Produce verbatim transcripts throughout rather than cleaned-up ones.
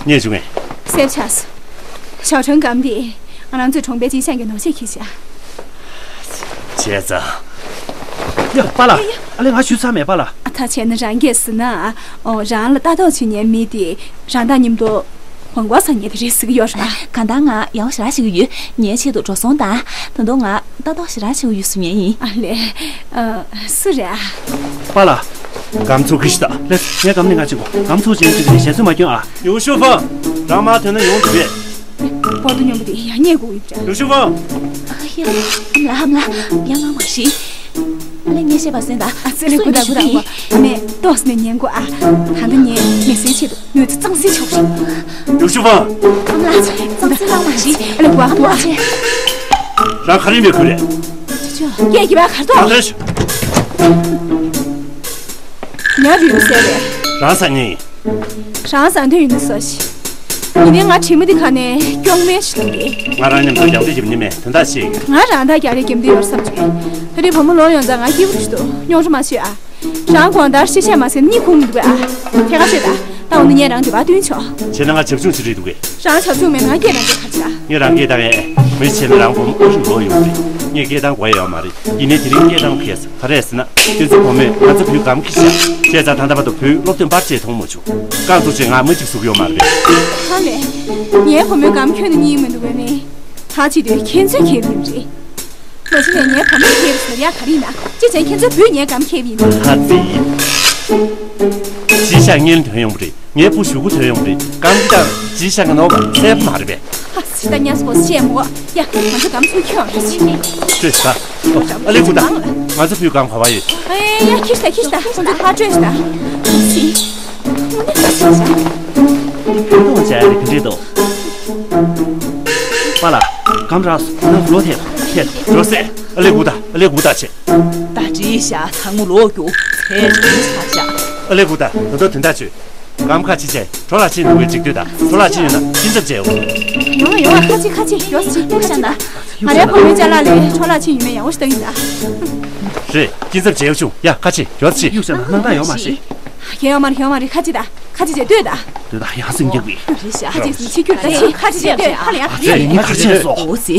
རྙེད་བྱུང་ངས། གསལ་ཆགས་སོང་། ཞའོ་ཁྲང་སྒམ་དེ་ང་རང་ཚོའི་གྲོང་པའི་ཅིན་ཤན་གྱི་ནོར་ཕྱུགས་ཁྱེར་བཞག་བྱས་ཙང་། ཡ། པཱ་ལགས། ཡ། ཡ། ཨ་ལས་ང་ཞུ་ཚར་མེད་པཱ་ལགས། ཨ། ད་བྱས་ན་རང་གིས་ཟེར་ན། ཨོ། རང་ལ་ལྟ་རྟོག་བྱེད་མཁན་མི་དེ་རང་དང་མཉམ་དུ་མགོ་སྐོར་ཟ་མཁན་དེ་རེད་ཟེར་གྱི་ཡོད་རེད་པ། གང་ལྟར་ང་ཡག་པོ་ཞེ་དྲག་ཤེས་ཀྱི་ཡོད། ངའི་ཆེད་དུ་འགྲོ་སོང་དང་། ད་དུང་ང་ལྟ་རྟོག་ཞེ་དྲག་བྱེད་ཀྱི་ཡོད་གསུང་མཁན་ཡིན། ཨ་ལས། ཨ། སུ་རེད་ཨ། པཱ་ལགས། སྒམ་ཚུགས་ཀྱི་ཤི་ད། ལས། ངའི་སྒམ་ནི་ང་གཅིག་གོ། སྒམ་ཚུགས་ཅན་གཅིག་རེད། ཞལ་ཚོད་མ་སྐྱོན་ཨ། ཡུ་ཤུ་ཧྥང་། རང་མ་ཐོན་ན་ཡོང་གི་རེད། པོ་ཏོ་སྨྱོན་པ་དེ་ཡང་རྙེད་དགོས་ཡོད་པ་འདྲ། ཡུ་ཤུ་ཧྥང་། ཨ་ཧེ། ཨ་མ་ལགས། ཨ་མ་ལགས། ཡང་ང་མ་ཤི། ཨ་ལས། ངས་བཤད་པ་གསན་དང་། ཨ་ཙི་ལེ། ཀུ་ད་ཀུ་ད་ཀུ། ཨ་མས་ཏོག་ཙམ་ཉན་དགོས་ཨ། ད་ལྟ་ངས་མི་ཚེའི་ཆེད་དུ་ནུས་ཚོད་གཙང་སེལ་ཆོག་རེད། ཡུ་ཤུ་ཧྥང་། ཨ་མ་ལགས། གཙང་སེལ་གནང་མ་ཤི། ཨ་ལས། གུ་ཨ་གུ་ཨ། རང་ག་རེ་མེད་ཁུལ་རེད། ཅོ་ཅོ། སྐད་ཀྱི་བ་གར་ཏོ། རང་རེད། ཉ་རིང་སེ་རེད། རང་ས་ནི། རང་ས་འདོད་ཡིན་ན་སོ་ཤི། ཡིན་ནའི་ང་དྲི་མ་འདི་ག་ནས་སྐྱོང་མེད་ཞིག་འདུག་གི། ང་རང་མཉམ་དུ་རྒྱང་འདྲི་ཞིག་ནི་མེད་དོན་དག་ཅིག་ང་རང་ད་རྒྱ་རེ་རྒྱབ་འདི་ཡོད་བསམ་གྱི། ད་རེས་བུ་མོ་ལོག་ཡོང་ཙང་ང་སྐྱིད་པོ་ཞིག་འདུག་སྙོང་རུ་མ་བྱོས་ཨ། རང་གོང་ལྟར་ཤི་ཤ་མ་ཟིན་གཉིད་ཁུག་མི་འདུག་གས་ཨ། ཐད་ཀར་ཤོད་ད། ད་འོ་ན་ངས་རང་འདི་བ་བསྟུན་ཆོག་བྱས་ན་ང་བྱབ་ཆུང་ཅིག་རེད་འདུག་གས། རང་བྱབ་ཆུང་མེད་ན་ང་སྐད་བཏང་རྒྱུ་ག་ཅི་ད། ངས་རང་སྐད་བཏང་ཡས། མི་བྱས་ན་རང་བུ་མོ་ཨ་རུ་ལོག་ཡོང་རེད། ངས་སྐད་བཏང་དགོས་ཡོད་མ་རེད། ཡིན་ནའི་དེ་རིང་སྐད་བཏང་ཕེབས། ག་རེ་ཟེར་ན། བསྟན་འཛིན་བུ་མོས་ང་ཚོ་བུའི་སྒམ་ཁྱེར་ཤག་བྱས་ཙང་ད་ལྟ་བར་དུ་བུའི་སློབ་སྟོན་པར་ཆས་མཐོང་མ་བྱུང་། རྐང་བཙུགས་རྗེས་ང་མི་གཅིག་བཟུང་གི་ཡོད་མ་རེད་པས། ཧ་ལས། ངའི་བུ་མོའི་སྒམ་ཁྱོན་ནས་རྙེད་མི་འདུག་པས་ནི། ད་བྱེད་དུས་ཁྱེད་ཚོས་ཁྱེར་ཡིན་རེད། མ་གཞི་ནས་ངའི་བུ་མོས་ཁྱེར་ཟེར་ཡ་ག་རེ་ཡིན་ན། ཅི་བྱས་ཁྱེད་ཚོས་བུས་ངའི་སྒམ་ཁྱེར་ཡིན་ད། ཧ་ཙི། ཅི་ཤ་ངན་ཐོན་ཡོང་པ་རེད། ངའི་བུ་ཞུ་གུ་ཐོན་ཡོང་རེད། སྒམ་གྱི་དང་ཇི་ཤ་གི་ནོར་བ་གསལ་པོ་མ་རེད་པས། ཨ་ཙི། ད་ཉལ་སོ་བྱས་མོ། ཡ། ང་ཚོ་སྒམ་ཚུར་ཁྱོན་རེད་ཅི། སྤྲོད་ཤ། ཨ་ལས་ཀུ་ད། ང་ཚོ་བུའི་སྒམ་ག་བ་ཡོད། ཨེ་ཡ། ཁྱི་ཤ་ད། ཁྱི་ཤ་ད། ཁོང་ཚོ་ཕར་སྤྲོད་ཤ་ད། ཨ་ཙི། ཕུ་ཏོང་བྱས་རེད་ག་འདྲེ་དོ། པཱ་ལགས། སྒམ་རག་སོང་། ལོ་ཐེབས་ཐེབས། འགྲོ་སེ། ཨ་ལས་ཀུ་ད། ཨ་ལས་ཀུ་ད་བྱས། ད་བྲིས་ཤག་ཚང་མ་ལོག་རྒྱུགས། ཚེ་རིང་ཆགས་ཤག་ཨ་ལས་ཀུ་ད། ད་དུང་དོན་དག་བྱོས། སྒམ་ཁ་ཕྱེ་བྱས་གྲོ་ལ་ཕྱིན་འདུག་པས་འགྲིག་འདུག་ད་གྲོ་ལ་ཕྱིན་ཡོད་ན་སྐྱིན་ཚབ་བྱས་འོ། ཡོང་ང་ཡོང་ང་། ཁ་ཕྱེ་ཁ་ཕྱེ། ཡོ་སི་ཅི། ཡོ་ཤ་ན། ང་རའི་བུ་མོའི་ཅ་ལག་ལས་གྲོ་ལ་ཕྱིན་ཡོད་མེད་ཡག་པོ་ཞིག་ལྟ་གི་ཡིན་ད། རེད། སྐྱིན་ཚབ་བྱས་འོ་བྱུང་། ཡ། ཁ་ཕྱེ། ཡོ་སི་ཅི། ཡོ་ཤ་ན། སྣང་དག་ཡོད་མ་རེད། གལ་ཡོད་མ་རེད། གལ་ཡོད་མ་རེད། ཁ་ཕྱེ་ད། ཁ་ཕྱེ་བྱས་ལྟོས་ད། ལྟོས་ད། ཡང་སེམས་སྐྱོ་གི། རེད་ཤག་ཁ་ཕྱེ་ཟིན་ཕྱི་ཁྱོད་ད་ཕྱིན། ཁ་ཕྱེ་བྱས་ལྟོས། ཧ་ལས་ཡ། རེད། ངས་ཁ་ཕྱེ་སོ། འོ་ཟེ།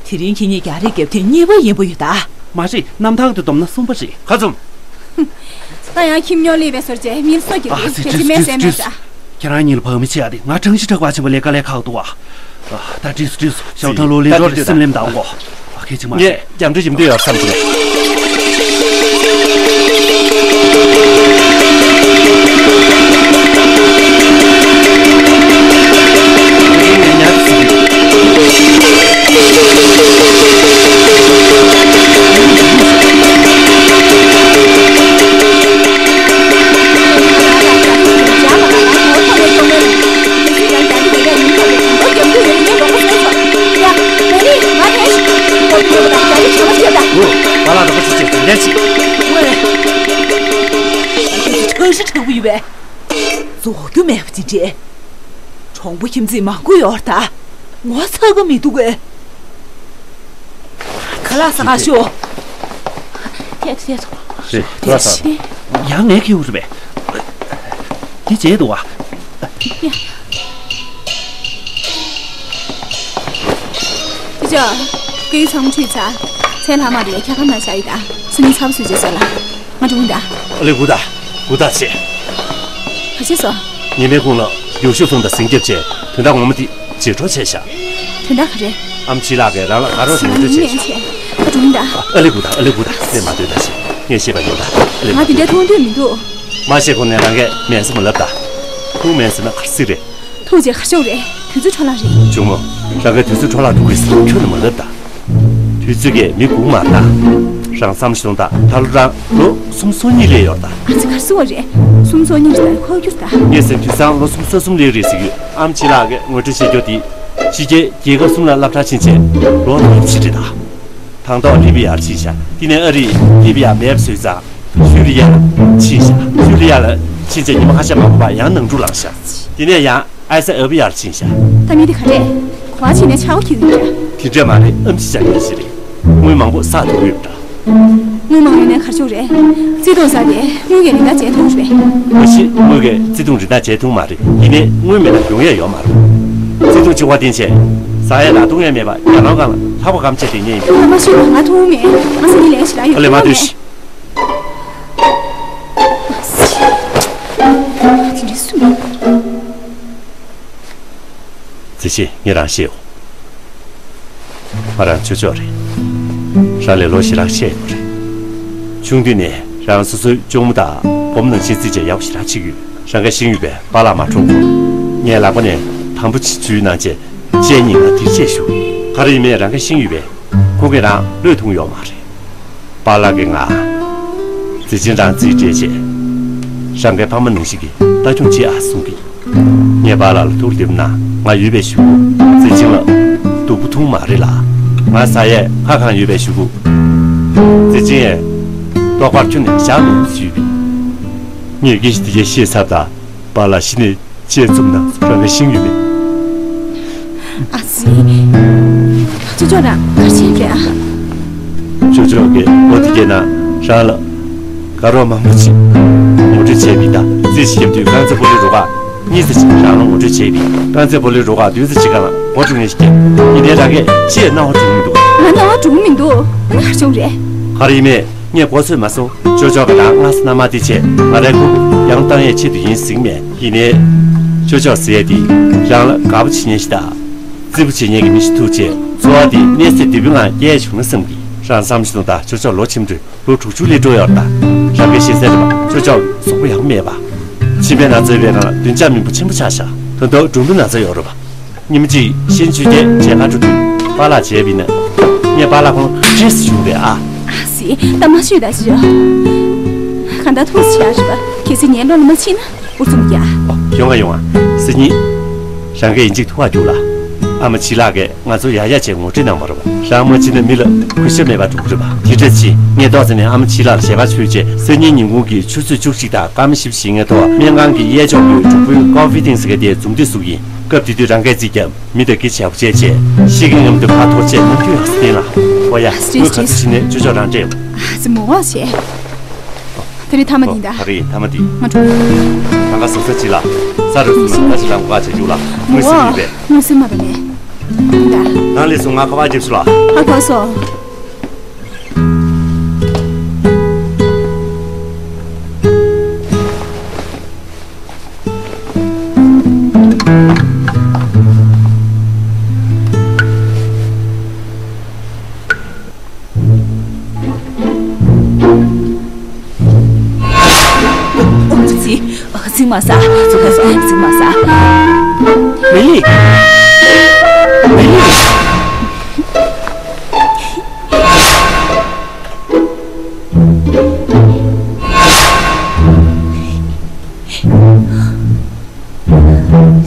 དེ་རིང་ཁྱེད་གཉིས་རྒྱ་རེ་རྒྱབ་ཐེངས་གཉིས་པ་ཡིན་པ་ཡོད་ད། མ་རེད། གནམ་ཐང་དུ་བསྡོམས་ན་གསུམ་པ་རེད། ཁ་བཙུམ། ད་ཡང་ཁྱིམ་ཉོ་ལི་བའི་ཟུར་བྱས་མིར་སོ་གྱི་ཨ་རེད། ཙི། ཁྱེད་ཀྱི་མེད་སེམས་མེད་ས། ཁྱེད་རང་གཉིས་ལ་བག་མི་ཆེ་ཡ་དེ། ང་གྲང་ཤི་དྲག་པ་ཆེན་པོ་ལས་ཀ་ལས་ཁག་འདུག་ཨ། ད་བྲིས་སུ་བྲིས་སུ་ཞའོ་ཁྲང་ལོ་ལིན་འགྲོ་རེ་སེམས་ལེམ་དང་གོ། ཨ། ཁྱེད་ཅིག་མ་ངས་རྒྱང་འདྲི་ཞིབ་འདོད་ཡོད་བསམ་གྱི་མེད། ཨོ། ང་ལ་རོགས་པ་བྱེད་ཅེས་དེ་འདྲ་བྱེད། ཁྲག་ཤ་དྲག་པོ་ཡོད་པས། རྫོགས་རྒྱུ་མེད་པ་ཅིག་འདྲ། གྲོང་པ་ཁྱིམ་མཚེས་མང་པོ་ཡོད་ད། ངོ་ཚ་གི་མི་འདུག་གས། ཁ་ལག་ཟ་ག་ཤོག་ཐད་ཐད། རེད། ཁ་ལག་ཟ། ཡང་ངས་ཁེའུ་རེད་པས། འདི་བྱས་འདུག་བ། ཅི་ཅོ། སྐུའི་ཚང་མ་ཁྲུས་ཚར། མཚན་ལྷག་མ་རེད། འཁྱག་ཁ་མ་བཞག་ཡིན་ད། སང་ཉིན་ཚ་པོ་བཟོས་རྗེས་ཟ་ལ། ང་འགྲོ་ཡིན་ད། ཨ་ལེ་གུ་ད། གུ་ད་བྱེད། ག་བྱས་སོང་། ཉི་མའི་གུང་ལ་ཡུ་ཤུ་ཧྥུང་དང་ཟིང་རྒྱབ་བྱས། དོན་དག་ངོ་མ་དེ་བརྗེད་འགྲོ་བྱས་ཤག་དོན་དག་ག་རེ། ཨམ་ཆི་ལགས་ཀྱིས་རང་ལ་ང་རོ་ཟིང་འགྲོ་བྱས་ཤག་ང་འགྲོ་ཡིན་ད། ཨ་ལེ་གུ་ད། ཨ་ལེ་གུ་ད། སླེབས་མ་སྡོད་ད་བྱེད། ངས་བཤད་པ་ཉོན་ད། ཨ་ལེ་ང་གུ་དེ་འདྲ་ད། མཐོང་འདོད་མི་འདུག་མ་བཤད་གོང་ནས་རང་གིས་མེད་ས་མ་ལབ་ད། ཐུག་མེད་ཟེར་ན་ག་རེ་ཟེར་རེད། ཐུག་རྗེས་ག་ཤོག་རེད། དུས་ཚོད་འཕྲོ་བརླག་རེད། གཅུང་མོ། རང་གིས་དུས་ཚོད་འཕྲོ་བརླག་འགྲོ་གི་ཟེར་ཁྱོན་ནས་མ་ལབ་ད། དུས་ཚོད་ཀྱིས་མི་སྒུག་མ་ད། རང་བསམ་བློ་ཞིག་ཐོངས་ད། ད་ལོ་རང་ལོ་སུམ་ཅུ་སོ་གཉིས་སླེབས་ཡོད་ད། ཨ་ཙི། ག་རེ་ཟེར་བ་རེད། སུམ་ཅུ་སོ་གཉིས་རེད་ད། ཁོག་འཁྱུར་ད། ངས་ཟེར་དུས་སང་ལོ་སུམ་ཅུ་སོ་གསུམ་སླེབས་རེད་ཟེར་གྱི་ཡོད། ཨམ་ཆི་ལགས་ཀྱིས་ངོ་སྤྲོད་བྱེད་རྒྱུ་དེ། ཕྱི་རྒྱལ་རྒྱལ་ཁབ་གསུམ་ལ་སློབ་གྲྭར་ཕྱིན་བྱས་ལོ་ལྔ་བཅུ་རེད་ད། དང་ཐོག་ལི་བི་ཡར་ཕྱིན་ཤག་དེ་ནས་ཨ་རིས་ལི་བི་ཡ་མེབ་བཟོས་ཙང་། ཤུ་རི་ཡ་ཕྱིན་ཤག་ཤུ་རི་ཡ་ལ་ཕྱིན་ཚེ་ཉི་མ་ཁ་ཤས་མ་འགོར་བར་ཡང་ནང་འཁྲུག་ལངས་ཤག་དེ་ནས་ཡང་ཨའི་སི་ཨ་ར་བི་ཡར་ཕྱིན་ཤག་ད་མི་དེ་ག་རེད། གོ་བ་ཕྱིན་ནས་ཆག་སྒོ་འཁྱེར་གྱི་འདུག་དེ་འདྲ་མ་རེད། ཨམ་ཆི་ཅག་ཡིན་ཞིག་རེད། དངུལ་མང་པོ་བསགས་ཐུབ་ཡོད་འདྲ། དངུལ་མང་ཡོད་ནའི་གར་ཆོག་རེད། བརྩེ་དུང་ཟ་དེ་དངུལ་གྱི་རིན་ཐང་བྱེད་ཐུབ་རེད། མ་གཞི་དངུལ་གྱིས་བརྩེ་དུང་རིན་ཐང་བྱེད་ཐུབ་མ་རེད། ཡིན་ནའི་དངུལ་མེད་ན་ཡོང་ཡ་ཡོད་མ་རེད། བརྩེ་དུང་ཆེ་བ་བསྟེན་བྱས། ཟ་ཡ་དང་འཐུང་ཡ་མེད་པ་རྒྱ་ནོར་སྒང་ལ་ལྷག་པ་གམ་བྱས་བསྡད་མཁན་ཡིན། ང་མ་ཤི་ང་ཐུང་མེད། ང་སི་ནི་ལས་ཞི་ལ་ཡོད། ཨ་ལས་མ་ཐུང་ཤི། དེ་འདྲའི་སུ་མེད། རྩེ་ཆེ་ངས་རང་ཤེས་ཡོད། ང་རང་ཅོ་ཅོ་རེད། རང་ལས་ལོ་ཞེ་དྲག་ཆེ་ཡོད་རེད། ཆུང་དུས་ནས་རང་སོ་སོའི་གཅུང་མོ་དང་བུ་མོ་ནང་བཞིན་བརྩི་བྱས་ཡག་པོ་ཞེ་དྲག་བྱེད་ཀྱི་ཡོད། རང་ག་ཤེས་ཡོད་པའི་པཱ་ལགས་མ་གྲོངས་གོང་ངའི་ལག་པ་ནས་དམ་པོ་ཅིག་འཇུས་གནང་བྱས་ལྕེ་གཉིས་ང་དེར་བཅད་བཞུགས། ག་རེ་ཡིན་མིན་རང་ག་ཤེས་ཡོད་པས། ཁོང་གིས་རང་བློས་ཐོངས་ཡོད་མ་རེད། པཱ་ལགས་ཀྱིས་ང་། རྩེ་ཆེན་རང་རྩིས་སྤྲད་བྱས། རང་གའི་ཕ་མ་ནང་བཞིན་གྱི་ལྟ་སྐྱོང་བྱེད་ཨ་གསུང་གི། ངས་པཱ་ལགས་ལ་ཐུགས་ལ་འདེབས་ན་ང་ཡོད་པའི་གཞུག་གུ་རྩེ་ཆེན་ལ་སྡུག་པོ་ཐུག་མ་རེད་ལ། ང་ཟ་ཡས་ཁ་གང་ཡོད་པའི་གཞུག་གུ་རྩེ་ཆེན་ཡས་ལྟོགས་པར་ཁྱོན་ནས་བཞག་མི་འོང་ཞུས་པས། ངས་སྐད་ཆ་དེ་གས་བཤད་ཚར་དང་པཱ་ལགས་གཞི་ནས་དཔྱད་རྩོམ་གནང་སོང་། རང་ག་ཤེས་ཡོད་པས། ཨ་ཙི། ཅོ་ཅོ་རང་ག་རེ་བྱས་རེད་ཨ། ཅོ་ཅོ་གིས་ལོ་དེ་གའི་ནང་རང་ལ་དགའ་རོགས་མང་པོ་ཅིག་ངོ་སྤྲོད་བྱས་པ་ཡིན་ད། རྩིས་ཞིབ་དུས་རྐང་རྩེད་སྤོ་ལོའི་རུ་ཁག་གཉིས་ཙམ་ཅིག་རང་ལ་ངོ་སྤྲོད་བྱས་པ་ཡིན། རྐང་རྩེད་སྤོ་ལོའི་རུ་ཁག་བདུན་ཙམ་ཅིག་སྒང་ལ་མགོ་འཁྲུག་མཁན་ཞིག་བརྒྱབ། ཡིན་ནའི་རང་གིས་ཅི་ཡང་སྣང་བ་འགྲོ་གི་མི་འདུག་ང་སྣང་བ་འགྲོ་གི་མི་འདུག་ཨ་ནི་ག་རེ་བྱུང་རེད། ག་རེ་ཡིན་མིན། ངས་མགོ་ཚོས་མ་སོང་། ཅོ་ཅོ་གིས་རང་སྔ་ས་ན་མ་དེ་བྱས་ང་རའི་ཁུག་ཡང་བཏང་ཡས་ཆེད་དུ་ཡིན་ཟེར་གི་མེད། ཡིན་ནའི། ཅོ་ཅོ་ཟེར་ཡས་དེ་རང་ལ་དགའ་པོ་བྱེད་མཁན་ཞིག་དང་། བརྩི་པོ་བྱེད་མཁན་གྱི་མི་ཞིག་ཐུག་བྱས་འཚོ་བ་དེ་གནས་ཚད་བདེ་པོའི་ངང་སྐྱེལ་ཡས་བྱུང་ན་བསམ་གི། རང་བསམ་བཞིན་དུ་ད་ཅོ་ཅོ་ལོ་ཆེན་པོ་རེད། ལོ་དྲུག་ཅུ་སླེབས་འགྲོ་ཡོད་རེད་ད། རང་གིས་ཤེས་གསལ་རེད་པ། ཅོ་ཅོ་གཟུགས་པོ་ཡག་པོ་མེད་པ། མཆིན་པའི་ན་ཚ་ཡོད་པའི་སྒང་ལ་གདོན་ཆགས་སྨན་པ་ཆེན་པོ་ཆགས་ཤག་ད་དུང་གྲུམ་བུའི་ན་ཚ་ཡོད་རེད་པ། ཉི་མ་གཅིག་གཤིན་ཆོས་རྒྱལ་མཇལ་ཁ་འགྲོ་དུས་པཱ་ལགས་མཇལ་བ་ཡིན་ན། ངས་པཱ་ལགས་ཁོང་བཀྲེས་སུ་བྱུང་བས་ཨ། ཨ་ཙི། ད་མ་ཤོད་ད་ཅི་ཡོད། གང་ལྟར་ཐུགས་རྗེ་ཆེ་རེད་པ། གལ་སྲིད་ངའི་བློ་ལ་མ་ཕྱིན་ན་འུར་ཙམ་རྒྱག་ཨོ། ཡོང་ང་ཡོང་ང་། སང་ཉིན། རང་གིས་ཡིན་གཅིག་ཐུག་ག་རྒྱུགས་ལ། ཨ་མ་ཆི་ལགས་ཀྱིས་ང་ཚོར་ཡག་ཡག་བྱས་ངོ་སྤྲོད་གནང་བ་རེད་པ། རང་མ་ཕྱིན་ན་མི་ལ་གུས་ཞབས་མེད་པ་འགྲོ་གི་རེད་པ། དེ་འདྲ་ཅིག་ངས་ཏོག་ཙམ་ནས་ཨ་མ་ཆི་ལགས་ལ་ཞལ་པར་ཞུས་བྱས་སང་ཉིན་ཉིན་གུང་གི་ཆུ་ཚོད་བཅུ་གཅིག་དང་སྐར་མ་བཞི་བཅུ་ཞེ་ལྔའི་ཐོག་སྨན་ཁང་གི་གཡས་ཕྱོགས་ཀྱི་གྲུམ་བུའི་ཀོ་ཧྥི་ཏིང་ཟེར་མཁན་དེའི་འཛུམ་མདངས་བཟོ་གི་ཡིན། སྐབས་དེ་དུས་རང་གིས་རྩིས་བརྒྱབ། མི་དང་སྐད་ཆ་ཡག་པོ་བྱས་བྱས། ཤེས་ཀྱི་མཉམ་དུ་ཕར་ཐོག་བཅད་ནམ་རྒྱུན་ཡག་ས་བསྟན་ལ། ཨོ་ཡ། དངུལ་ག་ཚོད་བྱིན་ནས་ཅོ་ཅོ་རང་སྤྲད། ཨ་ཙི་མོ་བྱས། དེ་རིང་མཐའ་མ་འདི་ད། ད་རེས་མཐའ་མ་འདི། ང་འགྲོ། ད་ག་ཟ་ས་ཅི་ལ། ས་རུ་སུ་ན་ད་ཅི་རང་ག་བྱེད་རྒྱུ་ལ། དངུལ་སེམས་ཡོད་པས། དངུལ་སེམས་མ་དང་ནས། འདི་ད། ནང་ལས་སུ་ང་ཁ་བ་རྒྱབ་སུ་ལ། ཧ་གོ་སོང་། ཨོ་ཙི། ཙི་མ་ས། ཙི་མ་ས། མི་ལི། མི་ལི།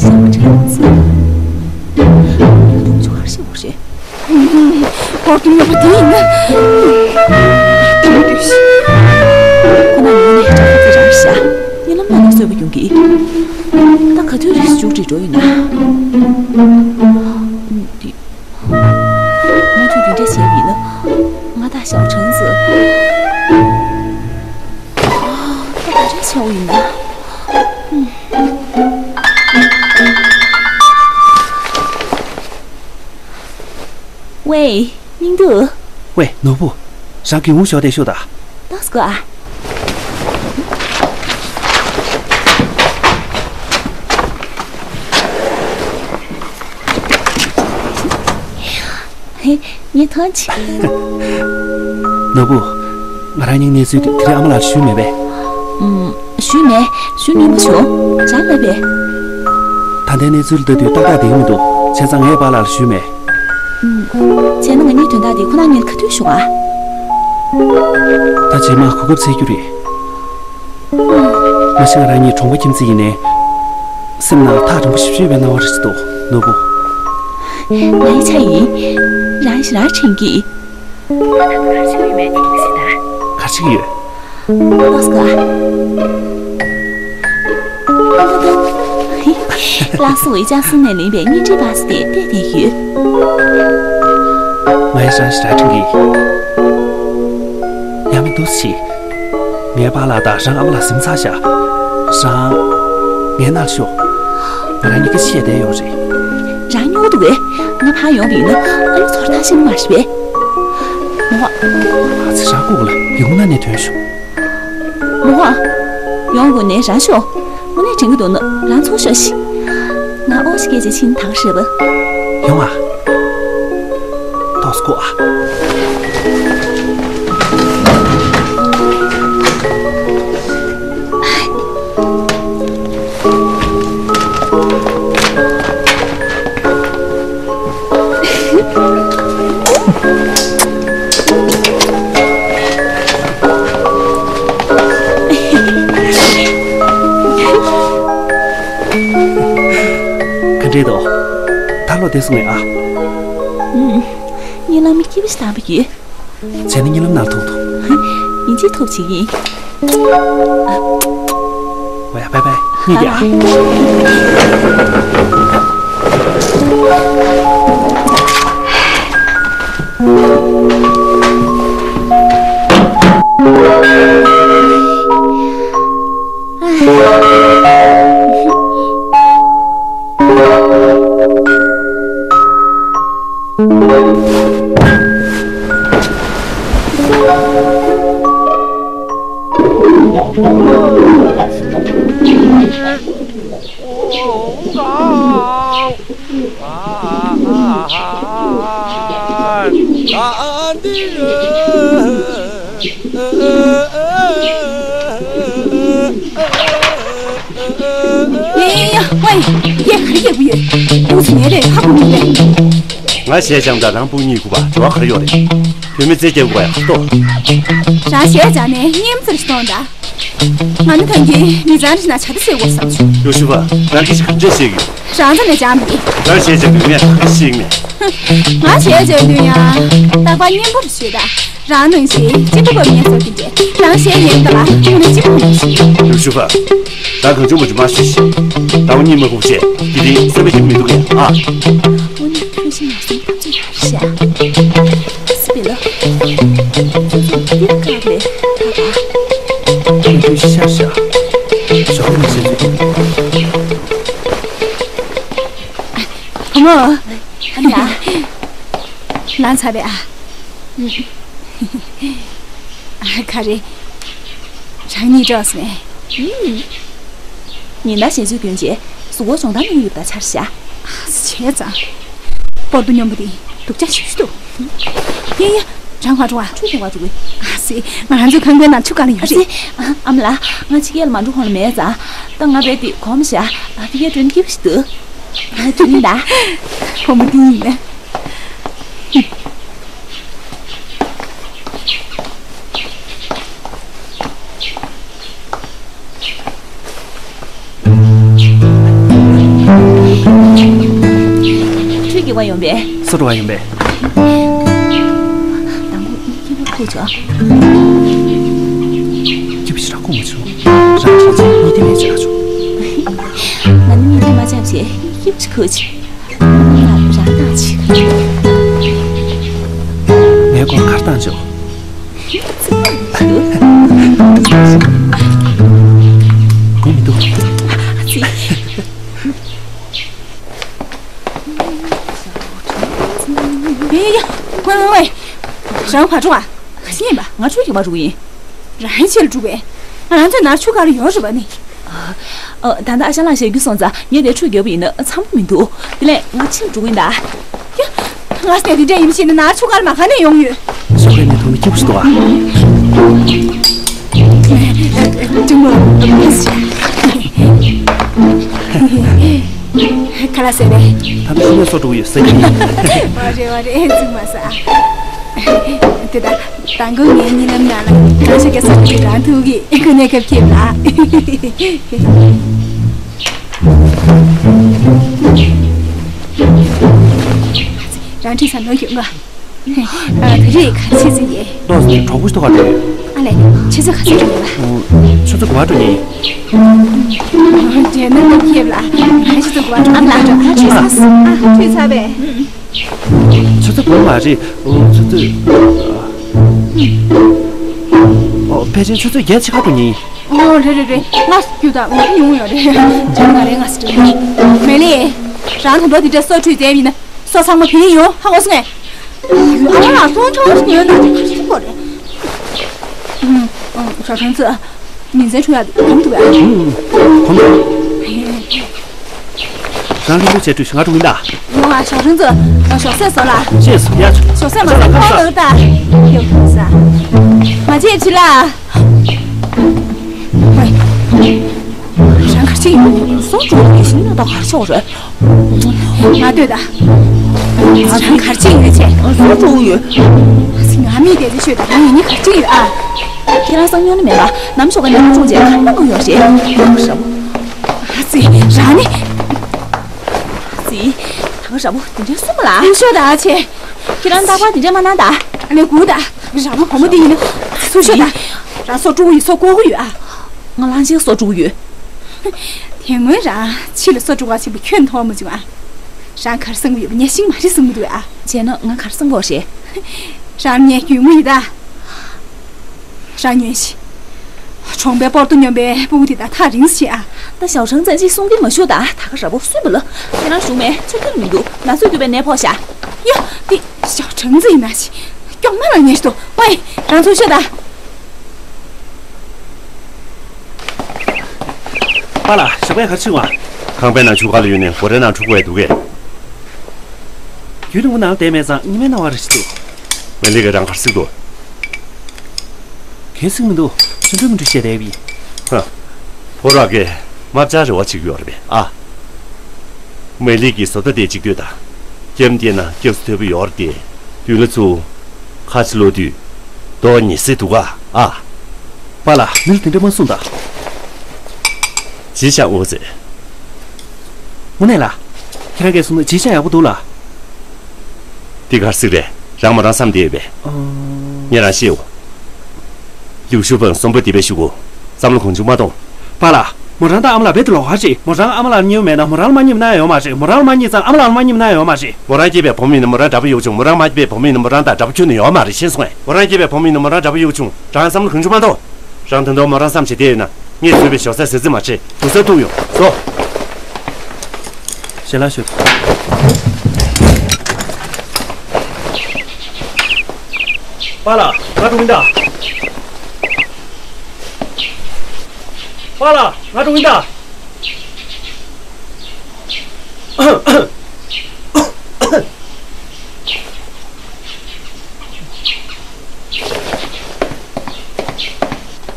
ཞའོ་ཁྲང་ཙི། ཡུལ་དུ་འབྱོར་ཤེས་པོ་རེད། ཧོར་དུ་ཉོ་བ་དེ་ཡིན་ན། དེ་མི་འདུག་ཁོ་ན་ཉོས་ནས་ཁྲག་ཁ་ཚི་རང་ཤ། རྨི་ལམ་ནང་ནས་གསོད་པ་ཡོང་གི། ད་ག་དུས་རིགས་མཇུག་སྒྲིལ་འགྲོ་ཡིན་ན། འདི། ང་ཚོས་འདི་འདྲ་བྱས་པ་ཡིན་ན། ང་དང་ཞའོ་ཁྲང་ཙི། ད་ག་འདྲ་བྱས་པ་ཡིན་ན། ཝེ། སྙིང་སྡུག་ཝེ། ནོར་བུ། རང་གི་འུ་ཞོག་དེ་ཤོག་ད། ཏོག་ཙམ་ཨ། ཧེ། ངས་ཐོན་ཆེ། ནོར་བུ། ང་རང་གཉིས་གནས་ཚུལ་དེ་དེ་རིང་ཨ་མ་ལགས་ལ་ཞུས་མེད་པས། ཨུམ། ཞུས་མེད། ཞུ་སྙིང་པོ་བྱུང་། རང་ལབ་པས། ད་ལྟའི་གནས་ཚུལ་ལྟ་དུས་ཏག་ཏག་བསྡད་ཀྱི་མི་འདུག་བྱས་ཙང་ངས་པཱ་ལགས་ལ་ཞུས་མེད། ཨུམ། བྱས་ན་ང་གཉིས་དོན་དག་འདི་ཁོ་རང་གཉིས་ལ་ག་དུས་ཞུ་ག་ད་རྗེས་མ་གོ་སྐབས་འཚོལ་རྒྱུ་རེད། མ་གཞི་ང་རང་གཉིས་གྲོང་པ་ཁྱིམ་མཚེས་ཡིན་ནའི། སེམས་ནང་ཐག་རིང་པོ་ཞེ་པོ་ཅིག་ཡོད་པའི་སྣང་བ་རེ་ཞིག་འདུག་ནོར་བུ། ང་ཡི་ཆ་ཡིན། རང་ཞེ་དྲག་དྲན་གི། ང་ད་དུང་གར་ཞིག་ཡོད་མེད་ཅིག་གཟིགས་དང་། གར་ཞིག་ཡོད། ལགས་སོ། ལགས་སོ། ཝེ་ཅང་སུན་ནས་ལེན་པའི་གཉེན་སྒྲིག་པ་སུ་དེ་བལྟས་བསྡད་ཡོད། ང་ཡི་རང་ཞེ་དྲག་དྲན་གི། ཡང་མི་འདུག་ལུས་ཤིག་ངའི་པཱ་ལགས་དང་རང་ཨ་མ་ལགས་གཟིམ་ཚར་བཞག་རང་། ངའི་ནང་ལ་ཤོག་ང་རང་གཉིས་ཀ་བཤད་བསྡད་ཡོད་རེད། རང་སྨྱོ་འདུག་གས། ང་ཕར་ཡོང་བ་ཡིན་ན་ཨ་མ་ཚོར་ཐང་ཤེས་ནི་མ་རེད་པས། མོ་ཨ། ཨ་ཙི། རང་སྒུག་ལ་ཡོང་ན་ནས་ཐོན་ཤོག་མོ་ཨ། ཡོང་དགོས་ནས་རང་ཤོག་དངོས་གནས་དྲན་གྱི་འདུག་ན་རང་ཚུར་ཤོག་ཤིག་ང་ཨོ་ཞིག་སྐད་ཆ་ཕྱིན་དག་ཤེས་པ། ཡོང་ཨ། ཏོག་ཙམ་སྒུག་ཨ། ག་འདྲས་འདུག་ད་ལོ་བདེ་སོང་ངས་ཨ། ཨུམ། གཉིད་ལམ་མི་སྐྱིད་པོ་ཞིག་ལངས་པ་ཡོད། བྱས་ན་གཉིད་ལམ་ནང་ཐུག་འདུག་ཡིན་གཅིག་ཐུག་བྱེད་ཀྱི་ཡིན། ཝེ། བའི་བའི། གཉིད་ཀྱི་ཨ། ཡ་ཡ་ཡ། ཝེ། ཡ། ག་རེ་རྒྱག་གི་ཡོད། ཡོངས་སུ་ཉལ་རེ་ཧ་གོ་མི་འདུག་ང་གཞས་སྦྱངས་དང་རང་དཔུང་གཉིད་ཁུག་པ་འབྲེལ་བ་ག་རེ་ཡོད་རེད། བུད་མེད་རྩེད་རྒྱག་དགོས་པ་ཡག་ཏོ། རང་གཞས་སྦྱངས་ནས་གཉིད་མ་ཚར་ཞིག་གཏོང་དང་། ང་ནི་ཐང་གི་མི་ཚང་རིགས་ན་ཆ་ད་སེ་འོ་བསམ་བྱུང་། ཡོ་ཤུ་བ། རང་གི་ཞིག་ག་འདྲས་ཤེས་ཀྱི། རང་ཚོ་ནས་སྦྱངས་མི། རང་གཞས་སྦྱངས་མི་ངས་ག་ཤེས་མེད། ང་གཞས་སྦྱངས་དུས་ཡང་རྟག་པར་གཉེན་པོ་རེ་ཞུས་ད། རང་ནང་བཞིན་གཅིག་པུ་བབས་ཉན་སོགས་ཀྱི་འདྲེ། རང་གཞས་ཉན་ད་ལ་ཁྱོད་ནི་གཅིག་པུ་མི་ཤེས། ཡོ་ཤུ་བ། ད་གང་བྱུང་མ་བྱུང་མ་ཤོད་ཤིག་ད་འོ་གཉིད་མ་ཁུག་བྱས་དེ་རིང་བསམ་པའི་སྐྱིད་པོ་མི་འདུག་གས་ཨ། འོ་ནི་ཁྱོད་ཤི་ང་སེམས་ཐག་ཆོད་ཡོད་ཤ། སི་པི་ལོ། ཁྱོད་ཚོ་འདིར་བཀག་ལས་ད་ག་ཁྱོད་ཤ་ཤ། ཞོགས་མི་ཤེས་ཚོད། བུ་མོ། ཨ་ལ། ལངས་ཚར་རེད་ཨ། ཨ། ག་རེ། རང་གཉིད་དཀྲོགས་ནས། ཉིན་ལྟར་ཞལ་ཚུལ་སྐྱོན་བྱས་གཟུགས་པོ་སྦྱོང་བརྡར་གནང་གི་ཡོད་པ་ཆར་བཞག་བྱས་ཙང་། པོར་ཏོ་སྙོམས་པོ་དེ་སྡུག་ཅག་ཞེ་ཞུ་འདུག་ཡ་ཡ། རང་ག་འགྲོ་བ། ཁྲུས་དགོས་པ་འགྲོ་གི། ཨ་སི། ང་རང་ཚོའི་ཁང་པའི་ནང་ཆུ་གང་ལ་ཡོད་རེད། ཨ་སི། ཨ་ཨ་མ་ལགས། ང་ཕྱི་རྒྱལ་ལ་མ་འགྲོ་གོང་ལ་མེད་ཙང་། ད་ང་རྦད་དེ་གོམས་བཞག་ཨ་ཕི་རྒྱལ་འགྲོ་ནི་སྐྱིད་པོ་ཞིག་འདུག་ང་འགྲོ་ཡིན་ད། བུ་མོ་འདི་ཡིན་ན། ཁྱོད་སྐྱེ་བ་ཡོང་པས། སུ་འགྲོ་བ་ཡོང་པས། དང་པོ་སྐྱེ་བ་ཁུག་ཆོག་སྐྱིད་པོ་ཞིག་ར་ཁུག་མ་བྱུང་། རང་ཁྱེད་ཚོས་གཉིད་དེ་མེད་ཅེས་ལ་བྱུང་། ང་ནི་གཉིད་དེ་མ་ཆགས་བྱས་སྐྱིད་པོ་ཞིག་ཁུག་ཆོག་ང་རང་ཏང་ཆེ་ག་ངའི་སྐོར་གར་བཏང་ཆོག་ཚིག་མ་འདུག་གོ་མི་འདུག་ཡ་ཡ་ཡ། ཝེ་ཝེ་ཝེ། རང་ཕར་འགྲོ་ཨ། ག་ཤེད་ཡིན་པ། ང་ཁྲུས་ཀྱི་མ་འགྲོ་གི་ཡིན། རང་ཡིན་ཆེ་ལ་འགྲོ་གི། ང་རང་ཚོའི་ནང་ཆུ་ག་རེ་ཡོད་རེད་པ་ནི། ཨ། ད་ལྟ་ཨ་ཞང་ལགས་བཤད་རྒྱུ་སོང་ཙང་ངས་དེ་ཁྲུས་རྒྱབ་པ་ཡིན་ན་འཚམ་པོ་མི་འདུག་དེ་ལས་ང་ཕྱིར་འགྲོ་གི་ཡིན་ད། ཡ། ང་སེ་དེ་འདྲ་ཡིན་ཕྱིན་ན་ཆུ་ག་རེ་མ་ག་ནས་ཡོང་ཡོད། ཞོགས་ཀས་ནས་ཐོག་ནས་སྐྱིད་པོ་ཞིག་འདུག་ཨ། ཀྲིང་མོ། ཁ་ལག་ཟས་རེད། ད་ནི་ཁ་ལག་སོགས་འགྲོ་གི་ཡོད་ཟེར་གྱི་ཡིན། བ་རེད་བ་རེད། འཛིང་མ་ཟ། དེ་ད། མདང་དགོང་ངའི་གཉིད་ལམ་ནང་ལ་ཁ་ཤས་ཀྱི་སོགས་ཀྱི་རང་ཐུག་གི་ཁོ་ནས་ཁབ་ཁེབས་ལ། རང་ཁྲིད་ས་ནོར་ཡོད་ང་། ཨ། དེ་རིང་ག་རེ་བྱེད་ཀྱི་ཡིན། ལོག་ནས་གྲོགས་པོ་ཞིག་ཐུག་ག་འགྲོ་ཡོད། ཨ་ལས། ཁྱེད་ཚོ་ག་ཚོད་འགྲོ་ཡོད་པ། ཁྱོད་ཚོ་ག་པར་འགྲོ་ཡིན། འདྲེ་ནོར་ལ་ཁེབས་ལ། ང་ཁྱེད་ཚོ་ག་པར་འགྲོ། ཨ་ལ། ཁྱོད་ཚོ་ག་པར་འགྲོ། ཨ། ཁྱོད་ཚོ་ག་པར་མ་རེད། ཁྱོད་ཚོ། ཕལ་ཆེར་ཆུ་ཚོད་བརྒྱད་ཕྱེད་ཀ་འགྲོ་ཉེན་ཡིན། ཨོ་རེད་རེད་རེད། ང་རྒྱུ་དང་ངོ་ཡོང་ཡོད་རེད། ང་རེད་ང་སི་ཀྲིན། མེ་ལི། རང་དང་པོ་དེ་འདྲ་སོ་བཀྲུས་བསྡད་ཡིན་ན་སོ་ཚང་མ་བུད་ཡོང་ཧ་གོ་སོང་ངས། ཨ་ལ་སོང་ཆོག་ཡོད་ན་དེ་ག་རེ་བྱེད་དགོས་རེད། ཨུམ། ཨུམ། ཞའོ་ཧྲང་ཙི། ཉིན་མཚན་འཁྲུག་ཡག་གོམས་འདུག་ཨ། ཨུམ། གོམས་འདུག་རང་ལྷུན་པོ་བྱས་བཀྲུས་ང་འགྲོ་གིན་ད། ཡོང་ཨ་ཞའོ་ཧྲང་ཙི། ང་ཞོགས་ཟས་བཟོ་ལ། ཤེས་སོང་ཡ། ཞོགས་ཟས་མ་བཟོས་ཁོང་ལ་ད། ཡོང་ས། མ་བརྗེད་ཅི་ལ། ཧོꯏ། རང་གར་ཅི་ཡོང་སོང་འགྲོ་གི་ཤིང་ནང་ད་གར་ཤོག་རེད། ང་ལྟོས་ད། ང་ཚང་གར་ཅི་ཡོད་ཅེ། ང་སོ་འགྲོ་ཡོད། ང་མི་དེ་ཚོ་ཤོད་ད་ང་ཡིན་ནི་གར་ཅི་ཡོད་ཨ། ཁྱེད་རང་སང་ཉིན་ནི་མེད་པ་ནམ་ཞོགས་ཀ་ནས་ང་ཅུང་ཅེ་ཁ་ན་གུ་ཡོད་རེད། ཞབས། ཨ་ཙི། རང་ནི། ཙི། ད་ག་ར་བོ་དེ་འདྲའི་སུ་མ་ལ། ཡུལ་ཤོད་ད་ཆེ། ཁྱེད་རང་རྟག་པར་དེ་འདྲའི་མ་གནང་ད། ཨ་ནི་གུ་ད། ར་བོ་བུ་མོ་དེ་ཡིན་ན། སུ་ཤོད་ད། རང་སོ་དཀྲུག་ཡོད་སོ་ཀོ་གུ་ཡོད་ཨ། ང་ལང་ཆེ་སོ་དཀྲུག་ཡོད། དེ་སྔོན་རང་ཕྱི་ལ་སོ་དཀྲུག་བ་ཆེན་པོ་ཁྱོད་མཐོང་མ་བྱུང་ཨ། རང་གར་སང་གུ་ཡོད་པ་ཉེ་ཤིང་མ་རེད་གསུང་གི་འདུག་ཨ། བྱས་ན་ང་གར་སང་གོ་རེད། རང་ཉེ་རྒྱུས་མུ་ཡི་ད། རང་ཉོན་ཞིག་གྲོང་པའི་པོར་ཏོ་སྨྱོན་པའི་སྤུ་གུ་དེ་དག་ཐག་རིང་ཞིག་ཨ། ད་ཞའོ་ཧྲང་ཙེ་ཅིག་གསུང་གིན་མ་ཞུ་ད། ད་ག་ར་བོ་སུན་པ་ལ། ཁྱེད་རང་ཞུ་མེད་ཆུ་ཐོན་མི་འདུག་ན་ཚོད་འདུག་པའི་ནད་ཕོག་ཤག་ཡ། འདི་ཞའོ་ཧྲང་ཙེ་ཡིན་ན་ཞིག་སྐྱོག་མ་ལ་ཉེ་ཞིག་ཏུ་ཝེ། རང་ཚོ་ཤོད་ད། པཱ་ལགས་ཞོགས་པའི་གར་ཕྱིན་བ། ཁང་པའི་ནང་ཆུ་ག་ལ་ཡོད་ནས་སྒོ་རའི་ནང་འཁྲུག་པའི་འདུག་གས། རྒྱུན་དུ་ནང་བསྡད་མེད་ཙང་ཉི་མའི་ནང་བ་རེ་ཞིག་འདུག་མེ་ལི་ག་རང་གར་སིག་འདུག་གལ་སྲིད་མི་འདུག་ཆུ་འདྲ་མི་འདྲ་བཤད་བསྡད་པས། ཧ། ཕོ་ར་གས་མ་བཅར་རེ་བ་ཅིག་ཡོད་རེད་པས་ཨ། མེ་ལི་གི་བཟོ་ལྟ་དེ་གཅིག་ལྟོས་དང་། རྒྱབ་འདི་ན་སྐྱབས་སུ་ཐོབ་པ་ཡོད་རེད་དེ། མདུན་ལ་ཚུར། ཁ་ཕྱི་ལོག་དུས། རྡོ་ཉི་སེ་འདུག་ག་ཨ། པཱ་ལགས་མི་ལ་དེ་འདྲ་མ་གསུངས་དང་། ཇི་ཤང་འོ་ཟེར། དངོས་གནས་ལ། ཁྱེད་རང་གིས་གསུངས་ན་ཇི་ཤང་ཡག་པོ་འདུག་ལ། འདི་གར་སིག་རེད། རང་མོ་རང་བསམ་བསྡད་ཡོད་པས། ཨ། ངས་རང་ཤེས་འོ། ལིའུ་ཞུ་ཕང་གསོན་པོ་འདི་པའི་ཤུ་གུ། བསམ་བློ་གང་བྱུང་མ་གཏོང་། པཱ་ལགས། མོ་རང་དང་ཨ་མ་ལགས་རྦད་དེ་ལོགས་ཀ་རེད། མོ་རང་ཨ་མ་ལགས་མཉེས་པོ་མེད་ན་མོ་རང་ལ་མ་མཉེས་པ་ན་ཡོང་མ་རེད། མོ་རང་ལ་མ་མཉེས་ཙང་ཨ་མ་ལགས་ལ་མ་མཉེས་པ་ན་ཡོང་མ་རེད། མོ་རང་སྐྱེས་པའི་བུ་མོ་ཡིན་ན་མོ་རང་འདྲ་པོ་ཡོད་བྱུང་། མོ་རང་མ་སྐྱེས་པའི་བུ་མོ་ཡིན་ན་མོ་རང་དང་འདྲ་པོ་ཁྱོན་ནས་ཡོད་མ་རེད། ཤེས་སོང་ངས། མོ་རང་སྐྱེས་པའི་བུ་མོ་ཡིན་ན་མོ་རང་འདྲ་པོ་ཡོད་བྱུང་། རང་བསམ་བློ་གང་བྱུང་མ་གཏོང་། རང་ད་དུང་མོ་རང་བསམ་བྱེད་བསྡད་ཡོད་ན། ངས་བཟོས་པའི་ཞོགས་ཟས་ཟ་རྩིས་མ་བྱེད། དུག་སེལ་བཏུང་ཡོང་། བཟོ། ཞལ་ལག་ཞུ། པཱ་ལགས་ང་འགྲོ་གིན་གདའ། པཱ་ལགས་ང་འགྲོ་གིན་གདའ།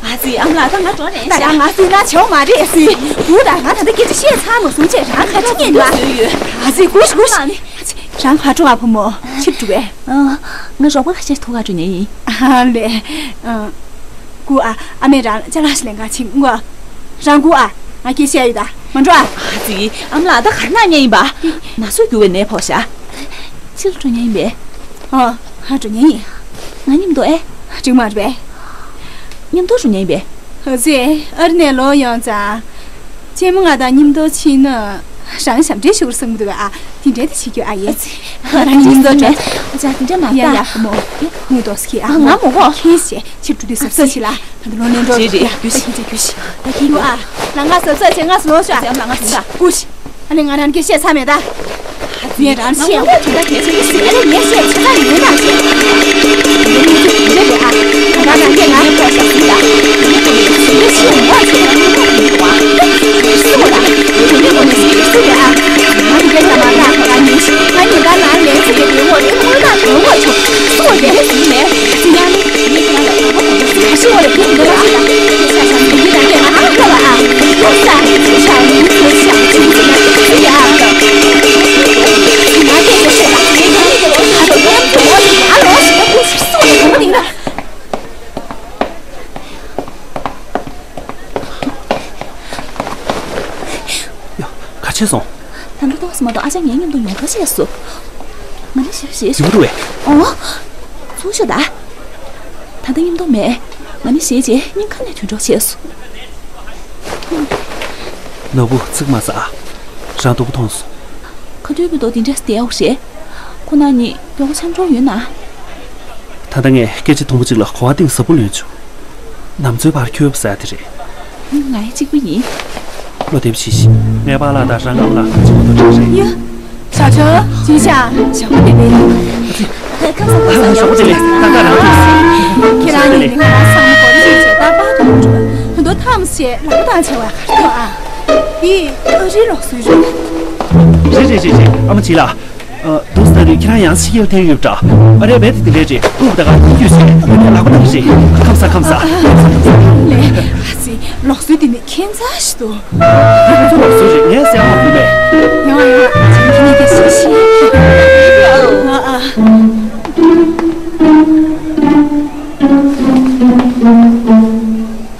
ཨ་ཙི། ཨ་མ་ལགས་ད་ང་འགྲོ་རན་ད་ཤག་ང་ཙི་ན་བྱའོ་མ་རེད་ཟེར། འུ་ད་ང་ད་ལྟ་སྐད་ཆ་བཤད་ཚར་མ་སོང་བྱས་རང་ག་ཅི་ཉན་ལ། ཨ་ཙི་སྒུག་ཤིག་སྒུག་ཤིག་རང་ག་འགྲོ་ཨ་བུ་མོ་ཕྱིར་འགྲོ་བས། ཨ། ང་རོགས་པ་ཁ་ཤས་ཐུག་ག་འགྲོ་ཉན་ཡིན། ཨ་ལེ། ཨ། སྒུག་ཨ། ཨ་མས་རང་ཅ་ལག་ཞིག་ལེན་ག་ཕྱིན་སྒུག་ཨ། རང་སྒུག་ཨ། ང་སྐད་བཤད་ཡོད་ད། མ་འགྲོ་ཨ། ཨ་ཙི། ཨ་མ་ལགས་ད་ག་ན་ཉན་ཡིན་པ། ན་ཚོད་འགྱུར་བའི་ནད་ཕོག་ཤག་ཕྱིར་འགྲོ་ཉན་ཡིན་པས། ཨོ། ང་འགྲོ་ཉན་ཡིན། ང་མཉམ་དུ་ཨེ། འགྲིག་མ་རེད་པས། མཉམ་དུ་འགྲོ་ཉན་ཡིན་པས། ཨ་ཙི། ཨ་རི་ནས་ལོག་ཡོང་ཙང་། གཅེན་མོ་ང་དང་མཉམ་དུ་ཕྱིན་ན། རང་ཞབས་འདྲེན་ཞུ་བར་སོང་གི་འདུག་ཨ། དེ་འདྲ་དེ་བྱེད་རྒྱུ་ཨ་ཡིན། ང་རང་མཉམ་དུ་འགྲོ། ཅག་དེ་འདྲ་མ་ཡ་ཡ་བུ་མོ། ངུ་དོ་སི་ཁི་ཨ། ང་མོ་གོ་ཁྱེད་ཞེས་ཕྱིར་འགྲོ་དུས་གཟབ་གཟབ་བྱེད་ལ། ད་དུང་ལོ་ལོན་འགྲོ་རེད་རེད། ཡ་རྒྱུ་ཞིག་ཁྱེད་ཀྱི་རྒྱུ་ཞིག་ད་ཁྱེད་ཡོ་ཨ། ལ་ང་གཟབ་གཟབ་བྱེད། ང་སུ་ལོ་ཤོག་ཨ། ལ་ང་སུ་ད་ཀུ་ཤི། ཨ་ནི་ང་རང་གི་བཤད་ཚར་མེད་ད། ངས་རང་བཤད་ཡག་པོ་དེ་འདྲ་གལ་ཆེན་པོ་ཞིག་ཨ་ནི་ངས་བཤད་ཆ་ཚང་ཡིན་ན་བཤད། ངས་མི་ཚེ་དེ་འདྲ་རེད་ཨ། ང་རང་གིས་ང་ཡང་ཕོག་ཤག་ཟིན་ད། ངས་དེ་འདྲ་ཤེས་མ་ཐུབ་ན་ངས་མ་ཐུབ་པ། སུ་མོ་ད། དེ་འདྲ་ངོ་ནས་ཤེས་སུ་རེད་ཨ། ང་དེ་འདྲ་ཚང་མ་ད་ཁོ་རང་ཉོན་ཞིག་ང་ཉིན་ལྟར་ནང་ལས་ཚེ་གི་དེ་ངོ་རེ་དངོས་ནང་དོན་ངོ་ཆུང་སུ་མོ་དེ་འདྲ་ཟིན་མེད། ཅི་ཡང་ནི་ངས་ཁྱེད་རང་ལ་དགོངས་པ་ཁོ་ན་ཟིན་ཁ་ཤི་ངོ་ལ་དེ་འདྲ་བ་ཞིག་ད། ཁྱེད་ཤ་ཤ་ཟིན་གྱི་ད་ཁྱེད་ང་ཨ་ཁ་བ་ཨ། ཁོ་ས་ཁྱེད་ཤ་ངུ་ཁྱེད་ཤ་ཁྱེད་ཤ་ཡ། ང་ཁྱེད་ཤ་ཤ་ད་ཁྱེད་ཁྱེད་ཁྱེད་ལོ་ཤ་ད་ཁྱེད་ཁྱེད་ཁྱེད་ལོ་ཤ་ད་ཁྱེད་ཁྱེད་ཁྱེད་ལོ་ཤ་ད་ཁྱེད་ཁྱེད་ཁྱེད་ལོ་ཤ་ད་ཁྱེད་ཁྱེད་ཁྱེད་ལོ་ཤ་ད། ཡ། ག་བྱས་སོང་། ད་ལྟ་ཏོག་ཙམ་མ་གཏོགས་ཨ་ཅག་ངའི་མཉམ་དུ་ཡོང་ཐབས་བྱས་སོང་། ང་ནི་ཞེ་པོ་ཞེད་སོང་། ཞེ་པོ་འདུག་བས། ཨོ། ཚུར་ཤོག་ད། ད་ལྟ་མཉམ་དུ་མེད། ང་ནི་ཞེད་བྱས་སྙིང་ཁ་ནས་དུད་འགྲོ་བྱས་སོང་། ནོར་བུ་ཚིག་མ་ཟ་ཨ། རང་སྡུག་པོ་མཐོང་སོང་། ག་དུས་བུ་དོ་འདི་འདྲས་བསྡད་ཡོད་རེད། ཁོ་ན་ནི་མགྱོགས་པོ་འཆམ་འགྲོ་ཡོད་ན། ད་ལྟ་ངས་སྐད་ཆ་མཐོན་པོ་གཅིག་ལ་གོ་བ་གཏིང་ཟབ་པོ་ལོན་བྱུང་། ནམ་འཚོའི་བར་ཁྱོད་བཟའ་དེ་རེད། ང་ཡི་གཅིག་པུ་ཡིན། བློ་བདེ་པོ་བྱེད་ཤིག་ངའི་པཱ་ལགས་དང་རང་རྐང་ལགས་གཅིག་པ་དང་འདྲ་རེད། ཡ། ཞའོ་ཆང་། ཅིན་ཤ། ཞའོ་ཏེ་ཏེ། ཁམས་བཟང་ཁམས་བཟང་། ཞོགས་པ་བདེ་ལེགས། ད་ལྟ་རང་ཁྱེད་རང་གཉིས་ཀྱིས་ང་རང་བསམ་བློ་གོ་རེ་བྱས་ད་པར་དུ་འགྲོ། ད་དུང་ཐམས་ཅད་ལག་པ་དང་བྱ་བ་གར་ཐོག་ཨ། འདི་ཨ་རིའི་ལུགས་སྲོལ་རེད། རེད་རེད་རེད་རེད། ཨ་མ་བྱི་ལ། ཨ། འདུག་སེ་ན་རེད། ཁྱེད་རང་ཡང་ཕྱི་རྒྱལ་ཐེངས་ཡོད་འདྲ། ཨ་རས་རྦད་དེ་དེ་འདྲས་རེད། ཨུ་ད་ག་ཐུག་རྒྱུ་ཞིག་ཨ་ནི་ལག་པ་ནང་རེད། ཁམས་བཟང་ཁམས་བཟང་། ལགས་སེ། ལུགས་སྲོལ་འདི་ནི་ཁྱད་མཚར་ཞིག་འདུག་ཁྱེད་ཚོ་ལུགས་སྲོལ་རེད། ངས་གསལ་པོ་གོ་མེད། ཡང་ཡང་ཁྱེད་ཀྱིས་ཤེས་ཤེས། ཨ་ཨ།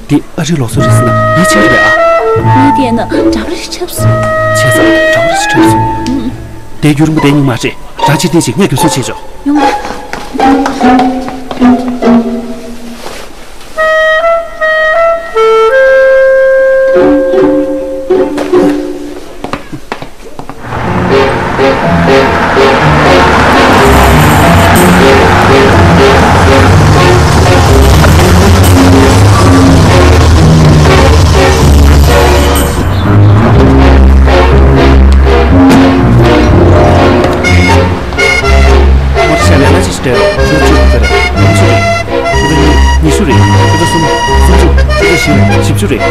འདི་ཨ་རིའི་ལུགས་སྲོལ་རེད་ཟེར་ན་ཡིད་ཆེས་རེད་ཨ། ངས་བལྟས་ན་འདྲ་པོ་རེ་ཆགས་སོང་། བྱས་ཙང་འདྲ་པོ་རེ་ཆགས་སོང་། ཨུམ། དེ་རྒྱུན་རིང་པོ་བསྡད་སྙིང་མ་རྗེ། རང་ཕྱིར་འཐེན་ཞིག་ངས་རྒྱུན་སྲུང་བྱེད་ཆོག་ཡོང་ང་། ངོ་ཤེས་ལས་ན་ཅི་ཞིག་སྤྲད་རོགས། ཁྱོད་བཅུ་ཙམ་རེད། ཉི་ཤུ་རེད། ཁྱོད་བཅུ་གཉིས། ཉི་ཤུ་རེད། ཁྱོད་བཅུ་གསུམ། སུམ་ཅུ། ཁྱོད་བཅུ་བཞི་རེད། བཞི་བཅུ་རེད།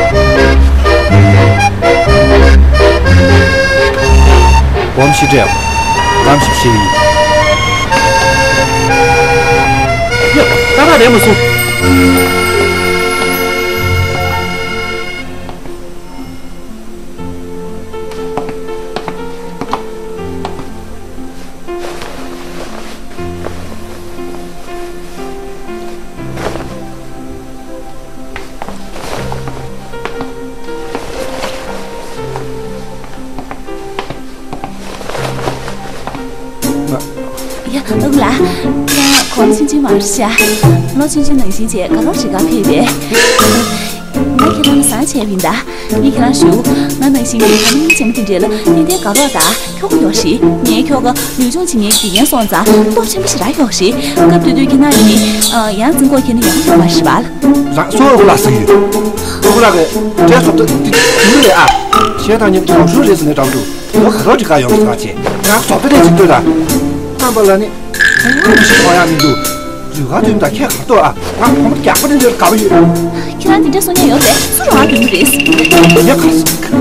སྒོར་མོ་བཞི་སྤྲད། སྒོར་མོ་བཞི་བཞི་ཡིན། ཡ། ཏག་ཏག་རེད་མ་སོང་། ཡ། ཨ་ཁུ་ལགས། ཁྱེད་རང་གོང་ཆུང་ཆུང་མ་རེད་ཤག་ལོ་ཆུང་ཆུང་ནང་བཞིན་བྱས་དགའ་ལོར་རེ་དགའ་ཕེབས་པས། ང་ཁྱེད་རང་ལ་བཟང་བྱས་པ་ཡིན་ད། ངས་ཁྱེད་རང་ཞུ། ང་ནང་བཞིན་གྱི་བུ་མོ་ཆེན་མོ་དེ་འདྲ་ལ་ཏན་ཏན་དགའ་ལོར་དང་ཁྱོ་ག་ཡོད་རེད། ངའི་ཁྱོ་ག་ལུས་སྦྱོང་བྱེད་མཁན་དགེ་རྒན་སོང་ཙང་སྟོབས་ཆེན་པོ་ཞེ་དྲག་ཡོད་རེད། སྐབས་དེ་དུས་ཁྱེད་རང་ཡིན། ཡང་འཛིན་གོ་ཁྱེད་ནི་ཡོང་ཡོད་པ་རེད་པ། རང་སོ་ཨོ་ལ་སུ་ཡོད། ཨོ་ལ་གི་འབྲས་སོབ་ཏུ་འདི་འདི་རེད་ཨ། གཞས་དང་མཉམ་དུ་ལོ་ཧྲུལ་རེད་ཟེར་ནས་འགྲམ་དུ་ལོ་ག་ལོ་ཅིག་ག་ཡོང་ཟེར་བ་བྱས། ང་སོབ་ཏུ་རེད་ཅིག་ལྟོས་དང་། རྣམ་པ་ལ་ནི། ཁོང་ཁྲོ་ཞིག་གཏོང་ཡག་མི་འདུག་རུས་ཁ་དུས་ད་ཁྱད་གར་ཏོ་ཨ། ང་བུ་མོ་རྒྱག་པ་དེ་འདྲར་དགའ་པོ་ཡོད། ཁྱེད་རང་དེ་འདྲ་གསུང་མཁན་ཡོད་རེད། སུ་རུ་ང་དུས་མི་རེད། ངས་ག་ག་ག་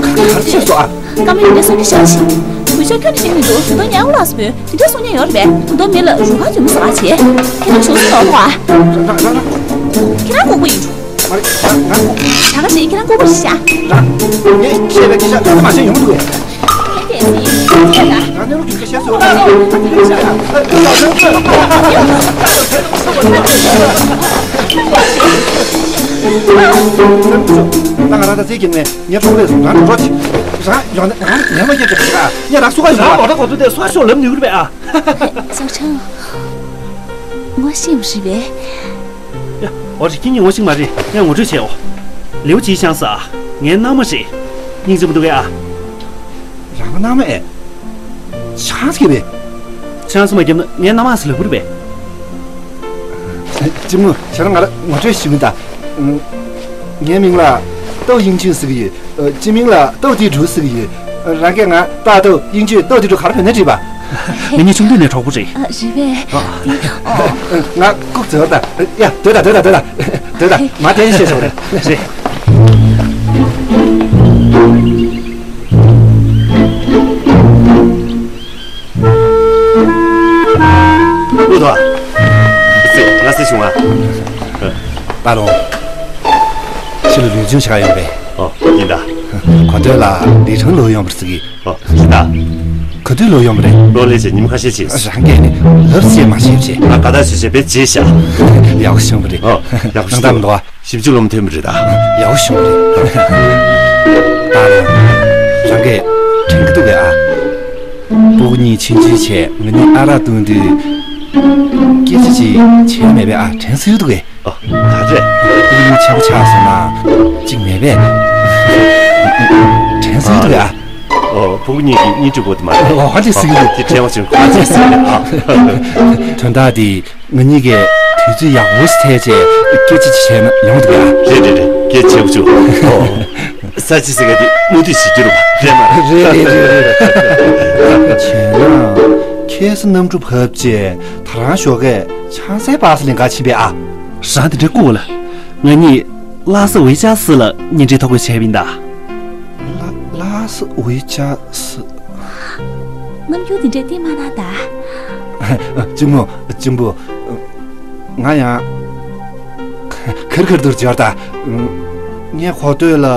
ག་རེ་བྱས་སོ་ཨ། བཀའ་མོལ་དེ་འདྲ་གསུང་གི་ཤག་ཤི། གུས་ཞབས་ཁྱོན་ནས་བྱེད་མི་འདུག་ད་དུང་ཉལ་ལ་སོ་བོས་དེ་འདྲ་གསུང་མཁན་ཡོད་རེད་པས། ད་དུང་མི་ལ་རུས་ཁ་དུས་མི་ཟ་བྱས། ཁྱེད་རང་ཞོགས་སུ་ནོར་གོ་ཨ། ར་ར་ར། ཁྱེད་རང་ལྐུགས་པ་ཡིན་འགྲོ། མ་རེད། ང་ང་ད་ག་ཟེ་ཁྱེད་རང་ལྐུགས་པ་ཞིག་ཤག་ར། ངས་བཤད་པའི་སྐད་ཆ་ཏོག་ཙམ་མ་བཤད་ཡོང་གི་འདུག་གས། ད་ནི་ལོ་རྒྱུས་ཀྱི་བཤད་སྲོལ་ལ། ད་ང་རང་ད་ཚེ་གྱིས་ནས་ངའི་གྲོགས་རེད་རང་འགྲོ་ཅིག་རང་ཡོང་ནས་རང་ཉལ་མ་སྐྱེས་ཀྱི་ར་ངས་རང་སུ་ག་ཡོང་རང་བ། འོ་ད་གོ་ཐུག་དེ་སུ་ག་ཤོག་ལབ་ནུས་རེད་པས་ཨ། ཞའོ་ཆང་། ངོ་ཤེས་མ་རེད་པས། ཡ། འོ་རེད། ཁྱེད་ཉིད་ངོ་ཤེས་མ་རེད། ངས་ངོ་སྤྲོད་བྱེད་འོ། ལེའུ་ཅིའི་ཤང་ས། ངའི་མནའ་མ་རེད། སྙིང་རྗེ་མོ་འདུག་གས་ཨ། རང་གི་མནའ་མ་ཨེ། ཆང་ས་གི་པས། ཆང་ས་མ་བརྒྱབ་ན་ངའི་མནའ་མ་ཟེར་ལབ་གི་རེད་པས། གཅེན་མོ་ཁྱེད་རང་ང་ལ་ངོ་སྤྲོད་ཞུ་གི་ད། ངའི་མིང་ལ་ཏོའུ་དབྱིང་ཅུན་ཟེར་གི་ཡོད། སྤྱི་མིང་ལ་ཏོའུ་ཏི་ཀྲུའུ་ཟེར་གི་ཡོད། རང་གིས་ང་ཏ་ཏོའུ་དབྱིང་ཅུན་ཏོའུ་ཏི་ཀྲུའུ་ག་རེ་བོས་ན་འགྲིག་པ། ང་གཉིས་ཆུང་དུས་ནས་གྲོགས་པོ་རེད། ཨ། རེད་པས། ཨ། ང་ལྐུགས་ཟེར་བ་ད། ཡ། སྡོད་ད་སྡོད་ད་སྡོད་ད། སྡོད་ད། མ་དེ་བཤད་ཆོག་རེད། རེད། ཨུ་ཐུ། ང་སྲིད་བྱུང་ཨ། པ་ལོང་། ཕྱི་ལ་ལུས་སྦྱོང་བྱ་ཡོང་པས། ཨོ། ཡིན་ད། གོ་ཐོས་ལ་ལི་ཁྲང་ལོ་ཡོང་པར་ཟེར་གི། ཨོ། ཡིན་ད། ག་དུས་ལོ་ཡོང་པ་རེད། ལོ་ལས་ཆེ་ཉིན་ཁ་ཤས་ཕྱིན། རང་གིས་ནི་ལབ་བྱས་མ་ཤེས་བྱས། ང་ཀ་ད་ཞུ་བྱས་པས་བརྗེད་ཤག་ཡག་པོ་བྱུང་པ་རེད། ཨོ། ཡག་པོ་ནང་ལྟར་མི་འདུག་བ། ཞིབ་འཇུག་སློབ་མ་ཐོན་པ་རེད་ད། ཡག་པོ་བྱུང་པ་རེད། ད་རང་གིས་དྲན་གི་འདུག་གས་ཨ། སྤུ་གུ་གཉིས་ཆུང་ཆུང་བྱས་ང་གཉིས་ཨ་རག་བཏུང་དུས། སྐད་ཆ་ཅིག་བྱས་མེད་པས་ཨ། དྲན་གསོ་ཡོད་འདུག་གས། ཨ། ག་རེ། སྤུ་གུ་གཉིས་ཆེན་པོ་ཆགས་སོང་ན་གཅིག་མེད་པས། དྲན་གསོ་ཡོད་འདུག་གས་ཨ། ཨོ། ཕྲུ་གུ་གཉིས་ཀྱི་གཉེན་སྒྲིག་གོ་དུ་མ་རེད། ཨོ། ཧ་ཅང་སྲིད་ཀྱི་འདུག་དེ་དྲན་པ་བྱུང་། ཧ་ཅང་སྲིད་ཀྱི་འདུག་དོན་དག་དེ་ང་གཉིས་ཀས་དུས་ཚོད་ཡག་པོ་ཞིག་འཚོལ་བྱས་སྐད་ཆ་ཅིག་བྱས་ན་ཡོང་འདུག་ཡ། རེད་རེད་རེད། སྐད་ཆ་བྱས་བྱུང་། ཨོ། ས་ཆ་ཟེར་ག་དེ་མུ་མཐུད་བྱེད་རྒྱུ་རེད་པ། རེད་མ་རེད། རེད་རེད་རེད་རེད། བྱས་ན་ཁ་སང་གནམ་གྲུ་བབས་རྗེས་ད་རང་ཞོགས་ཀས་ཆང་སའི་པ་སེ་ལེན་ག་ཕྱིན་པས་ཨ། རང་དེ་འདྲ་སྐུ་ལ། ང་གཉིས་ལྷ་ས་ཝེ་ཅཱ་སི་ལ་གཉེན་སྒྲིག་ཐོ་འགོད་བྱས་པ་ཡིན་ད། ལྷ་ལྷ་ས་ཝེ་ཅཱ་སི། རྣམ་འགྱུར་འདི་འདྲ་བསྟན་མ་གནང་ད། གཅུང་མོ། གཅུང་པོ། ང་ཡང་ཁེར་ཁེར་དུ་འབྱོར་ད། ངས་གོ་ཐོས་ལ།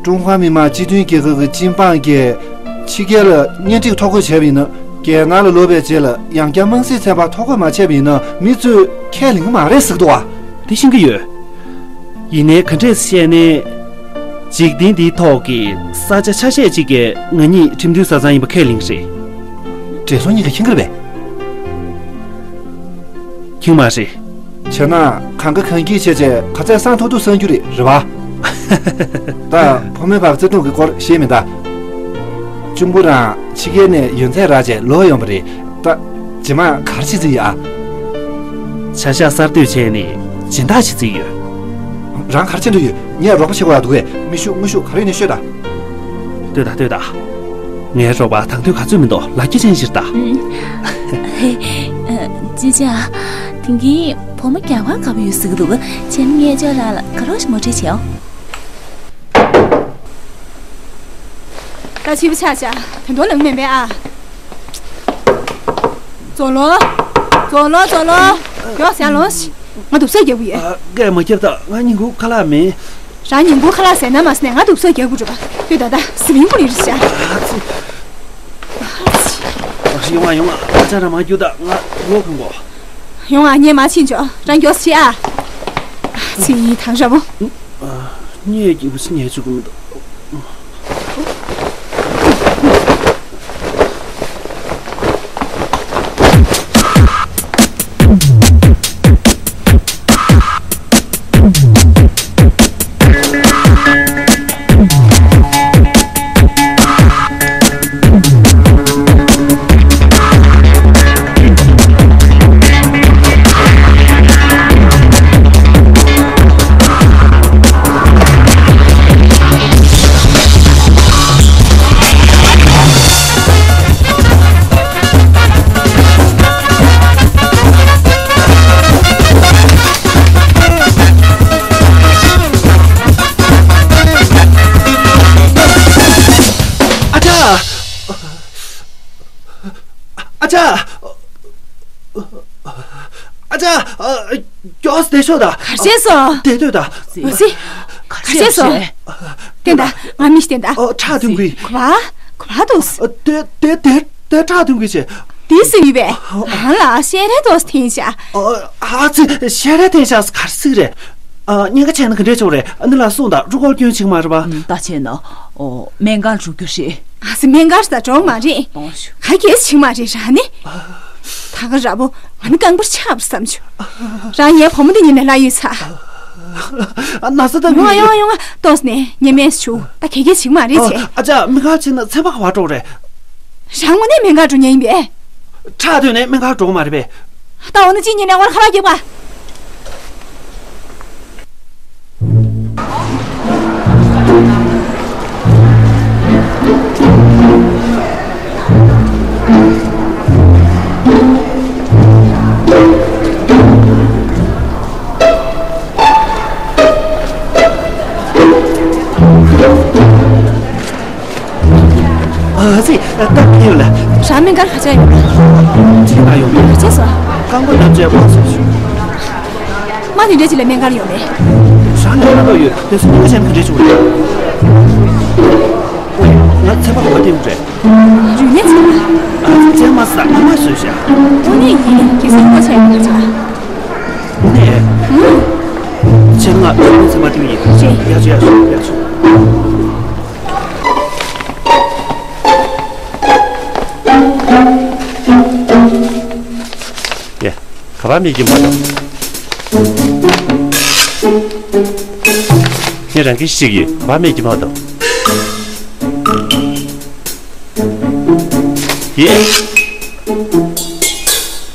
ཀྲུང་ཧྭ་མི་དམངས་སྤྱི་མཐུན་རྒྱལ་ཁབ་ཀྱི་སྤྱི་འབངས་ཀྱིས་ཕྱི་རྒྱལ་ལ་གཉེན་སྒྲིག་ཐོ་འགོད་བྱས་པ་ཡིན་ན། རྒྱལ་ནང་ལ་ལོག་པའི་རྗེས་ལ་ཡང་བསྐྱར་དམངས་སྲིད་ཚན་པར་ཐོ་འགོད་མ་བྱས་པ་ཡིན་ན། མི་ཚོས་ཁས་ལེན་གྱི་མ་རེད་ཟེར་གྱི་འདུག་བ། དེ་ཤེས་ཀྱི་ཡོད། ཡིན་ནའི་ག་འདྲས་བཤད་ནའི། འཇིག་རྟེན་འདིའི་ཐོག་གི་ས་ཆ་ཆ་ཤས་ཅིག་གིས་ང་གཉིས་ཁྲིམས་མཐུན་བཟའ་ཚང་ཡིན་པ་ཁས་ལེན་གྱི་རེད། བགྲེས་སོང་གཉིས་ཀ་མཁྱེན་གྱི་རེད་པས། མཁྱེན་མ་རེད། བྱས་ན་གང་ག་གང་གིས་བྱས་བྱས་ག་ཚད་གསང་ཐུབ་ཐུབ་གསང་རྒྱུ་རེད། རེད་བ། ད་ཕོ་མོའི་བར་བརྩེ་དུང་གི་སྐོར་བཤད་མི་གདའ། གཅུང་པོ་རང་ཕྱི་རྒྱལ་ནས་ཡོན་ཚད་རག་བྱས་ལོག་ཡོང་བ་རེད། ད་རྗེས་མ་ག་རེ་བྱེད་རྩིས་ཡོད་ཨ། བྱ་གཞག་གསར་གཏོད་བྱས་ནས་སྦྱིན་བདག་བྱེད་རྩིས་ཡོད། རང་ག་རེ་བྱེད་འདོད་ཡོད། ངས་རོགས་པ་བྱེད་དགོས་ཡག་འདུག་གས། མི་ཤུགས་དངོས་ཤུགས་ག་རེ་ཡིན་ནའི་ཤོད་ད། ལྟོས་དང་ལྟོས་དང་། ངའི་རོགས་པ་དང་དོད་ག་ཚོད་མི་འདུག་ལག་ཁྱེར་ཅན་ཞིག་རེད་ད། ཨུམ། ཨ། ཅི་བྱ། དེང་གི་བུ་མོ་རྒྱ་གར་དགའ་པོ་ཡོད་ཟེར་གི་འདུག་བྱས་ན་ངས་ཁྱོད་རང་ལ་དགའ་རོགས་ཤིག་ངོ་སྤྲོད་བྱེད་ཨོ། ད་ཕྱི་པོ་ཆགས་ཤག་དོན་དོན་ལངས་མེད་པས་ཨ། ཛོ་ལོ། ཛོ་ལོ། ཛོ་ལོ། ཡོག་ཟ་ལོ་ཤི། ང་དུག་སོག་རྒྱག་གི་ཡོད། ཨ། སྐད་མ་རྒྱབ་ད། ང་ཉིན་གུང་ཁ་ལག་མིན། རང་ཉིན་གུང་ཁ་ལག་ཟས་ན་མ་ཟས་ན་ང་དུག་སོག་རྒྱག་དགོས་རེད་པ། ལྟོས་ད་ད་ཟི་ལིང་པོ་ལི་རེད་ཤག་ཨ་ཙི། ཨ་ཙི། ཡོང་ང་ཡོང་ང་། ཨ་ཅག་རང་མ་རྒྱུག་ད། ང་ལོག་གོ་དགོས། ཡོང་ང་། ངས་མ་ཕྱིན་ཆོག་རང་མགྱོགས་སེ་ཤོག་ཨ། ཨ་ཙི། ཐང་ཤ་བོ། ཨ། ངས་སྐྱིད་པོ་ཞིག་ཉལ་བཅུག་གི་མི་འདུག་ཨ་ཅག་ཨ་ཅག་ཨ་ཅག་ཨ། མགྱོགས་སེ་བསྡད་ཤོག་ད། ག་རེ་བྱས་སོང་། བསྡད་སྡོད་ད། ཟི། ག་རེ་བྱས་སོང་། བསྟན་ད། ང་མི་ཞིག་བསྟན་ད། ཨོ། ཁྲག་འཐུང་གི། ག་པར། ག་པར་འདུག་ཨ། དེ་དེ་དེ་དེ་ཁྲག་འཐུང་གི་བྱས། དེ་སུ་ཡིན་པས། ང་ལ་བཤད་རེས་འདུག་འཐེན་ཤག་ཨ་ཙི། བཤད་རེས་འཐེན་ཤག་ག་རེ་ཟེར་གི་རེད། ཨ། གཉན་ཁ་ཆེ་ན་ག་འདྲས་བྱུང་རེད། ཨ་ནི་ལ་སོང་ད། རུ་སྐོར་སྐྱོན་བྱེད་ཀྱི་མ་རེད་པ། ད་བྱས་ན། ཨོ། སྨན་ཁང་འགྲོ་རྒྱུ་རེད། ཨ་ཙི། སྨན་ཁང་ད་འགྲོ་མ་རེད། གཏོང་ཤོག་ག་གེ་བྱེད་མ་རེད་རང་ནི། ད་ག་ར་བོ་ང་ནི་རྐང་པར་ཆགས་པར་བསམ་བྱུང་། རང་ངའི་བུ་མོ་འདི་ཉིད་ནས་ལྷ་ཡོད་ཚ། ཨ། ན་ཚ་ད། ཡོང་ང་ཡོང་ང་ཡོང་ང་། ལྟོས་ནས་ཉེས་མེད་བྱུང་། ད་ག་གེ་བྱེད་མ་རེད་ཨ། ཚེ། ཨ་ཅག་སྨན་ཁང་ཕྱིན་ན་ཚན་པ་ག་པར་འགྲོ་རེད། རང་དངོས་གནས་སྨན་ཁང་འགྲོ་མཁན་ཡིན་པས། ཁྲག་བཏོན་ནས་སྨན་ཁང་འགྲོ་གི་མ་རེད་པས། ད་འོ་ན་ཅི་ཉིན་ནས་དབར་ཁ་པར་རྒྱག་པ། ཨ་ཙི། སྟབས་ཡག་ལ། རང་སྨན་ཁང་ག་ཅག་ཡོད། ཁྱེད་ན་ཡོང་མེད། ག་ཅག་སོང་། རྐང་པ་ལ་བཅད་པ་སོགས་བྱུང་། མ་དེ་འདྲས་ཅིག་ལ་སྨན་ཁང་ཡོད་མེད། རང་ལ་ལྟ་ཡོད། དེ་ཚོ་སྨན་ཁང་ཆེན་ག་འདྲས་བྱུང་རེད། ཨོ་ཡ། ང་ཚན་པ་ག་པར་བསྟན་དགོས་རེད། རིག་གནས་ཚན་པ། ཨ་ཙི། ཚན་པ་ཟ་ཨ་མ་བཟོས་ཤག་དངོས་གནས་ཡིན། གལ་སྲིད་ཁོ་ཆ་ཡོད་ན་ཆ། དངོས་གནས། ཨུ། ཁྱེད་ང་རིག་གནས་ཚན་པ་བསྟན་གྱི་ཡིན། རེད། ཡག་བྱུང་ཡག་བྱུང་ཡག་བྱུང་། ཡ། ག་པར་མེད་ཀྱི་མ་གཏོགས། ངས་རང་གི་ཤིག་ཡིན། ག་པར་མེད་ཀྱི་མ་གཏོགས། ཡེ།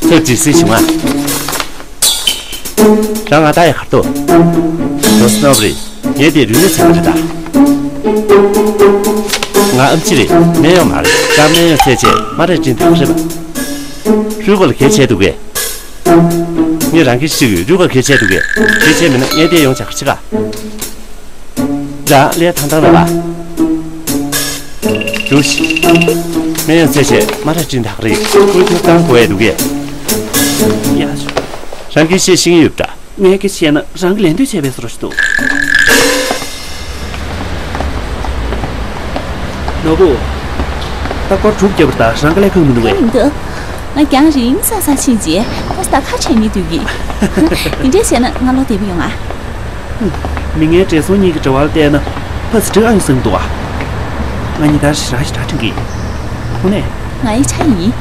ཁྱོད་ཇི་སྲིད་བྱུང་ང་། རང་ང་ད་ཡ་ཁར་ཏོ། ཁྱོད་སྣོབ་རེད། ངས་དེ་རུས་ནས་ཚེ་བ་རེད་ད། ང་ཨམ་ཆི་རེད། སྨན་གཡོག་མ་རེད། ད་སྨན་གཡོག་ཚད་ཆེ་མ་རེད་དྲིན་ཐག་རེད་པ། རུས་པ་ལ་གལ་ཆེ་འདུག་གས། ངས་རང་གི་ཤི་གི་རུས་པ་གལ་ཆེ་འདུག་གས། གལ་ཆེ་མིན་ན་ངས་དེ་ཡོང་ཆ་ག་ཆི་ག། རང་ལས་ཐང་ཐང་ལ་བ། རུ་ཤི། སྨན་གཡོག་ཚད་ཆེ་མ་རེད་དྲིན་ཐག་རེད། ཁོའི་ཐུགས་གཏང་དགོས་ཡས་འདུག་གས། ཡ། རང་གི་ཤི་ཤི་ཡོད་པ་འདྲ། ངས་སྐད་ཆ་བཤད་ན་རང་གི་ལན་ལྟོས་བྱས་པའི་བཟོ་འདྲ་ཞིག་འདུག་ནོར་བུ། ད་སྐོར་དྲུག་བརྒྱབ་པ་ད་རང་དཀའ་ལས་ཁག་མི་འདུག་གས། མི་འདུག་ང་རྒྱང་རིང་ས་ས་ཕྱིན་རྗེས་ཁོ་ས་ཁ་ཆེ་མི་འདུག་གི། དེ་འདྲས་བྱས་ན་ང་བློ་བདེ་པོ་ཡོང་ང་། མི་ངན་བགྲེས་སོང་གཉིས་ཀྱི་འབྲེལ་བ་ལ་བལྟས་ན་ཕ་སི་ཀྲི་ཨ་ཡོང་སེམས་འདུག་ཨ། ང་གཉིས་ད་ཞེ་དྲག་ཞེ་དྲག་དྲན་གི། དངོས་གནས། ང་ཡི་ཆ་ཡིན།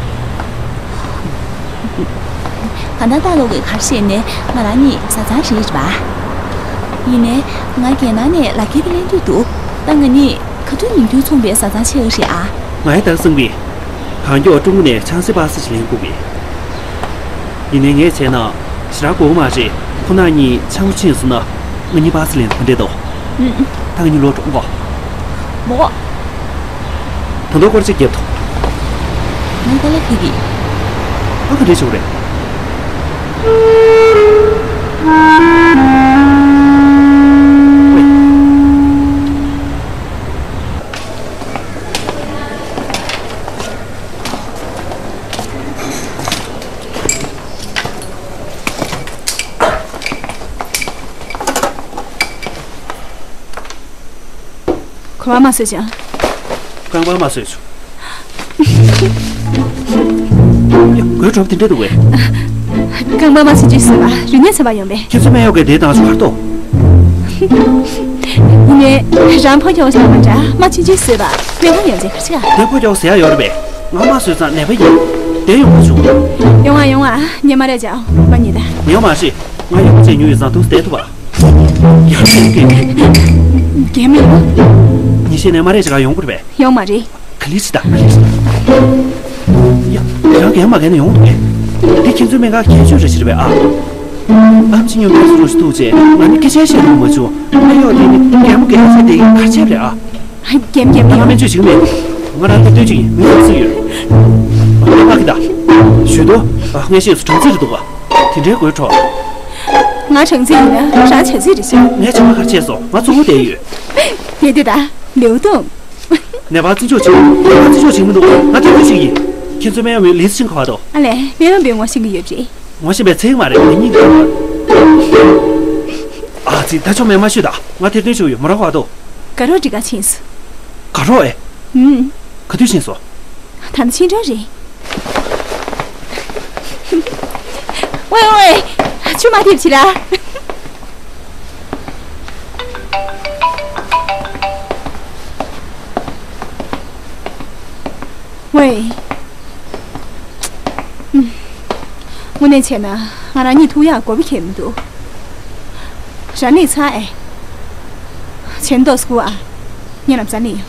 གང་ལྟར་ལྟ་ལོག་གི་གར་བཤད་ནས་ང་རང་གཉིས་བཟའ་ཚང་རེད་པ། ཡིན་ནའི་ང་རྒྱལ་ནང་ནས་ལག་འཁྱེར་དེ་ལེན་འདོད་འདུག་ད་ང་གཉིས་ག་དུས་ཉིན་རྒྱུན་མཚུངས་པའི་བཟའ་ཚང་ཆགས་ཀྱི་རེད་ཨ། ང་ཡི་ད་བསམ་གི། གང་མགྱོགས་ཀྲུང་གོ་ནས་ཆང་སའི་པ་སེ་ཞིག་ལེན་དགོས་གི། ཡིན་ནའི་ངས་བྱས་ན་ཞེ་དྲག་དགོས་མ་རེད། ཁོ་ན་གཉིས་ཆང་བུ་ཕྱིན་སོང་ན་ང་གཉིས་པ་སེ་ལེན་ག་འདྲས་འདུག་ཨུམ། ད་ང་གཉིས་ལོག་འགྲོ་གོ། མོ། ད་དུང་སྐོར་ཅིག་རྒྱབ་ཐུབ། ངས་དཀའ་ལས་ཁག་གི། ཨ་ག་འདྲས་བྱུང་རེད། གོ་བ་མ་བཟོད་ཅིང་། རྐང་པ་མ་བཟོད་བྱུང་། ཡ། དགོད་བྲོ་པོ་དེ་འདྲ་འདུག་གས། རྐང་པ་མ་ཆུང་ཆུང་བཟོས་པ་རུས་ནད་ཚ་བ་ཡོང་པས། ཁྱེད་ཚོ་སྨན་གཡོག་གིས་དེ་བཏང་ཆོག་གར་ཏོ། ཡིན་ནའི་རང་ཕོ་ཁྱོག་བཞག་པ་འདྲ་མ་ཆུང་ཆུང་བཟོས་པ་སྨན་ཁང་ཡོང་ཚེ་ག་ཆེ་ག་དེ་ཕོ་ཁྱོག་ཟེར་ཡ་ཡོད་རེད་པས། ང་མ་བཟོས་ཙང་ནད་པ་ཡིན། དེ་ཡོང་མ་བྱུང་། ཡོང་ཨ་ཡོང་ཨ། ཉན་མ་རེད་ཅག་མ་ཉན་ད། ཉན་མ་རེད། ང་ཡག་པོ་བྱས་མྱོང་ཡོད་ཙང་དུ་བསྡད་ཐུབ་པ། ཡག་པོ་བྱས་ཀྱི། རྒན་མི་ཡོང་། ཉིན་ཤས་ནས་མ་རེད་ཅག་ཡོང་གི་རེད་པས། ཡོང་མ་རེད། ག་ལེར་བྱེད་ད་ག་ལེར་བྱེད་ད། ཡ། རང་རྒན་མ་རྒན་ན་ཡོང་འདུག་གས། འདི་ཁྱེད་ཚོའི་སྨན་ཁང་གལ་ཆེ་རེ་ཞིག་རེད་པས་ཨ། ཨམ་ཆི་སྨྱོན་པའི་སུ་རུ་ཞིག་འདུག་ཅེས་ང་ནི་སྐད་ཆ་བཤད་ཡོང་མ་བྱུང་། སྨན་གཡོག་དེ་ནི་རྒན་མོ་གལ་ཆེ་དེ་ག་ཆེ་རེད་ཨ། རྒན་རྒན་ང་ལ་སྨན་བཅོས་བྱེད་ཀྱི་མེད། ང་རང་ཐེར་འདོན་བྱེད་ཀྱི་མི་ཡོང་སྲིད་ཡོད། ཨ་ཕ་གི་ད། ཞུས་དོ། ཨ་ངས་ཤེས་སུ་གྲངས་ཚད་རེད་འདུག་ག་དེ་འདྲའི་དགོད་བྲོ། ང་གྲངས་ཚད་ཡིན་ན་རང་བྱ་ཚད་རེད་ཤག་ངས་བྱ་བ་ག་རེ་བྱས་སོང་། ང་གཙོ་བོ་བསྡད་ཡོད། དེ་དེ་ད་ལེའུ་ཏུང་། ནད་པ་བརྩི་འཇོག་བྱེད། ནད་པ་བརྩི་འཇོག་བྱེད་མི་འདུག་ང་དེ་འདྲ་ཞིག་ཡིན། ཁྱེད་ཚོའི་སྨན་གཡོག་མི་ལི་ཙི་ཆིང་ག་པར་འདུག་ཨ་ལས། སྨན་གཡོག་མི་ངོ་ཤེས་ཀྱི་ཡོད་རེད། ངོ་ཤེས་པའི་ཚིག་མ་རེད། ངེད་གཉིས་ཀྱི་ཨ་ཙི་ད་ཆོག་མེད་མ་ཤོད་ད། ང་དེ་འདྲ་ཞིག་ཡོད་མོ་ར་ག་པར་འདུག་དགའ་རོགས་འགྲིག་ག་ཕྱིན་སོང་། དགའ་རོགས་ཨེ། ཨུམ། ག་དུས་ཕྱིན་སོང་། ད་ནི་ཕྱིན་འགྲོ་རེད། ཝེ་ཝེ། ཆུ་མ་ཐེབས་ཕྱིར་ར། ཝེ། དངོས་གནས་བྱས་ན་ང་རང་གཉིས་ཐུག་ཡག་དགོས་པ་ཁྱད་མི་འདུག་རང་ནས་ཚ་ཨེ། ཆེན་ཏོག་སྐུ་ཨ། ངས་ལམ་སང་ནས་ཡོང་།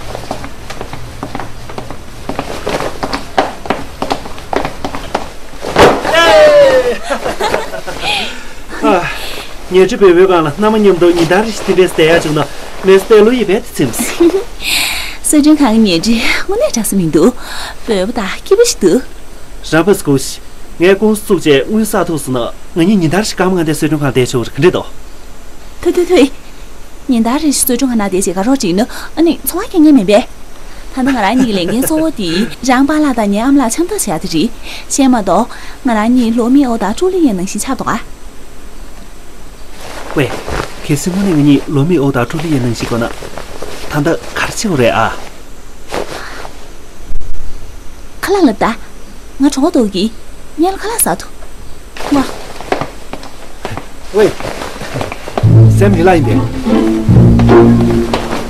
ཉལ་ཁྲི་བོད་པའི་སྒང་ལ་མནའ་མ་མཉམ་དུ་ཉིན་ལྟར་རེ་བཞིན་དེ་འདྲས་བསྡད་ཡག་བྱུང་ན་མི་ཚེ་བལྟས་ལོ་ཡི་བལ་དུ་ཚིམས། གསོལ་མགྲོན་ཁང་གི་ཉལ་ཁྲི་དངོས་གནས་འདྲ་ས་མི་འདུག་བོད་པ་དག་སྐྱིད་པོ་ཞིག་འདུག་རང་ཕར་སྒུག་ཤིག་ངས་ཀུང་སི་བཙུགས་རྗེས་དངུལ་བསགས་ཐུབ་སོང་ན་ང་གཉིས་ཉིན་ལྟར་ཞིག་སྐར་མ་ལྔ་དེ་གསོལ་མགྲོན་ཁང་བསྡད་ཆོག་རེད། ག་འདྲས་འདུག་ཐུ་ཐུ་ཐུ། ཉིན་ལྟར་རེ་བཞིན་གསོལ་མགྲོན་ཁང་ནང་བསྡད་བྱས་དགའ་རོགས་བྱེད་ཀྱི་ཡིན་ན་ཨ་ནི་འཚོ་བ་སྐྱེལ་མཁན་མིན་པས། ད་ལྟ་ང་རང་གཉིས་ཀྱི་ལས་འགན་གཙོ་བོ་དེ་རང་པཱ་ལགས་དང་ངའི་ཨ་མ་ལགས་འཆམ་ཐག་བྱེད་ཡག་དེ་རེད། བྱས་མ་གཏོགས་ང་རང་གཉིས་ལོ་མི་ཨོ་དང་ཀྲུའུ་ལི་ཡན་ནང་བཞིན་ཆགས་འདུག་ག་ཝེ། གལ་སྲིད་དངོས་གནས་ང་གཉིས་ལོ་མི་ཨོ་དང་ཀྲུའུ་ལི་ཡན་ནང་བཞིན་དགོས་ན། ད་ལྟ་ག་རེ་བྱེད་དགོས་རེད་ཨ། ཁ་ལག་ལབ་ད། ང་གྲོད་ཁོག་ལྟོགས་ཀྱི། ངས་ལ་ཁ་ལག་ཟ་ཐུབ། ཝེ། སེམས་མི་ལ་ཡིན་པས།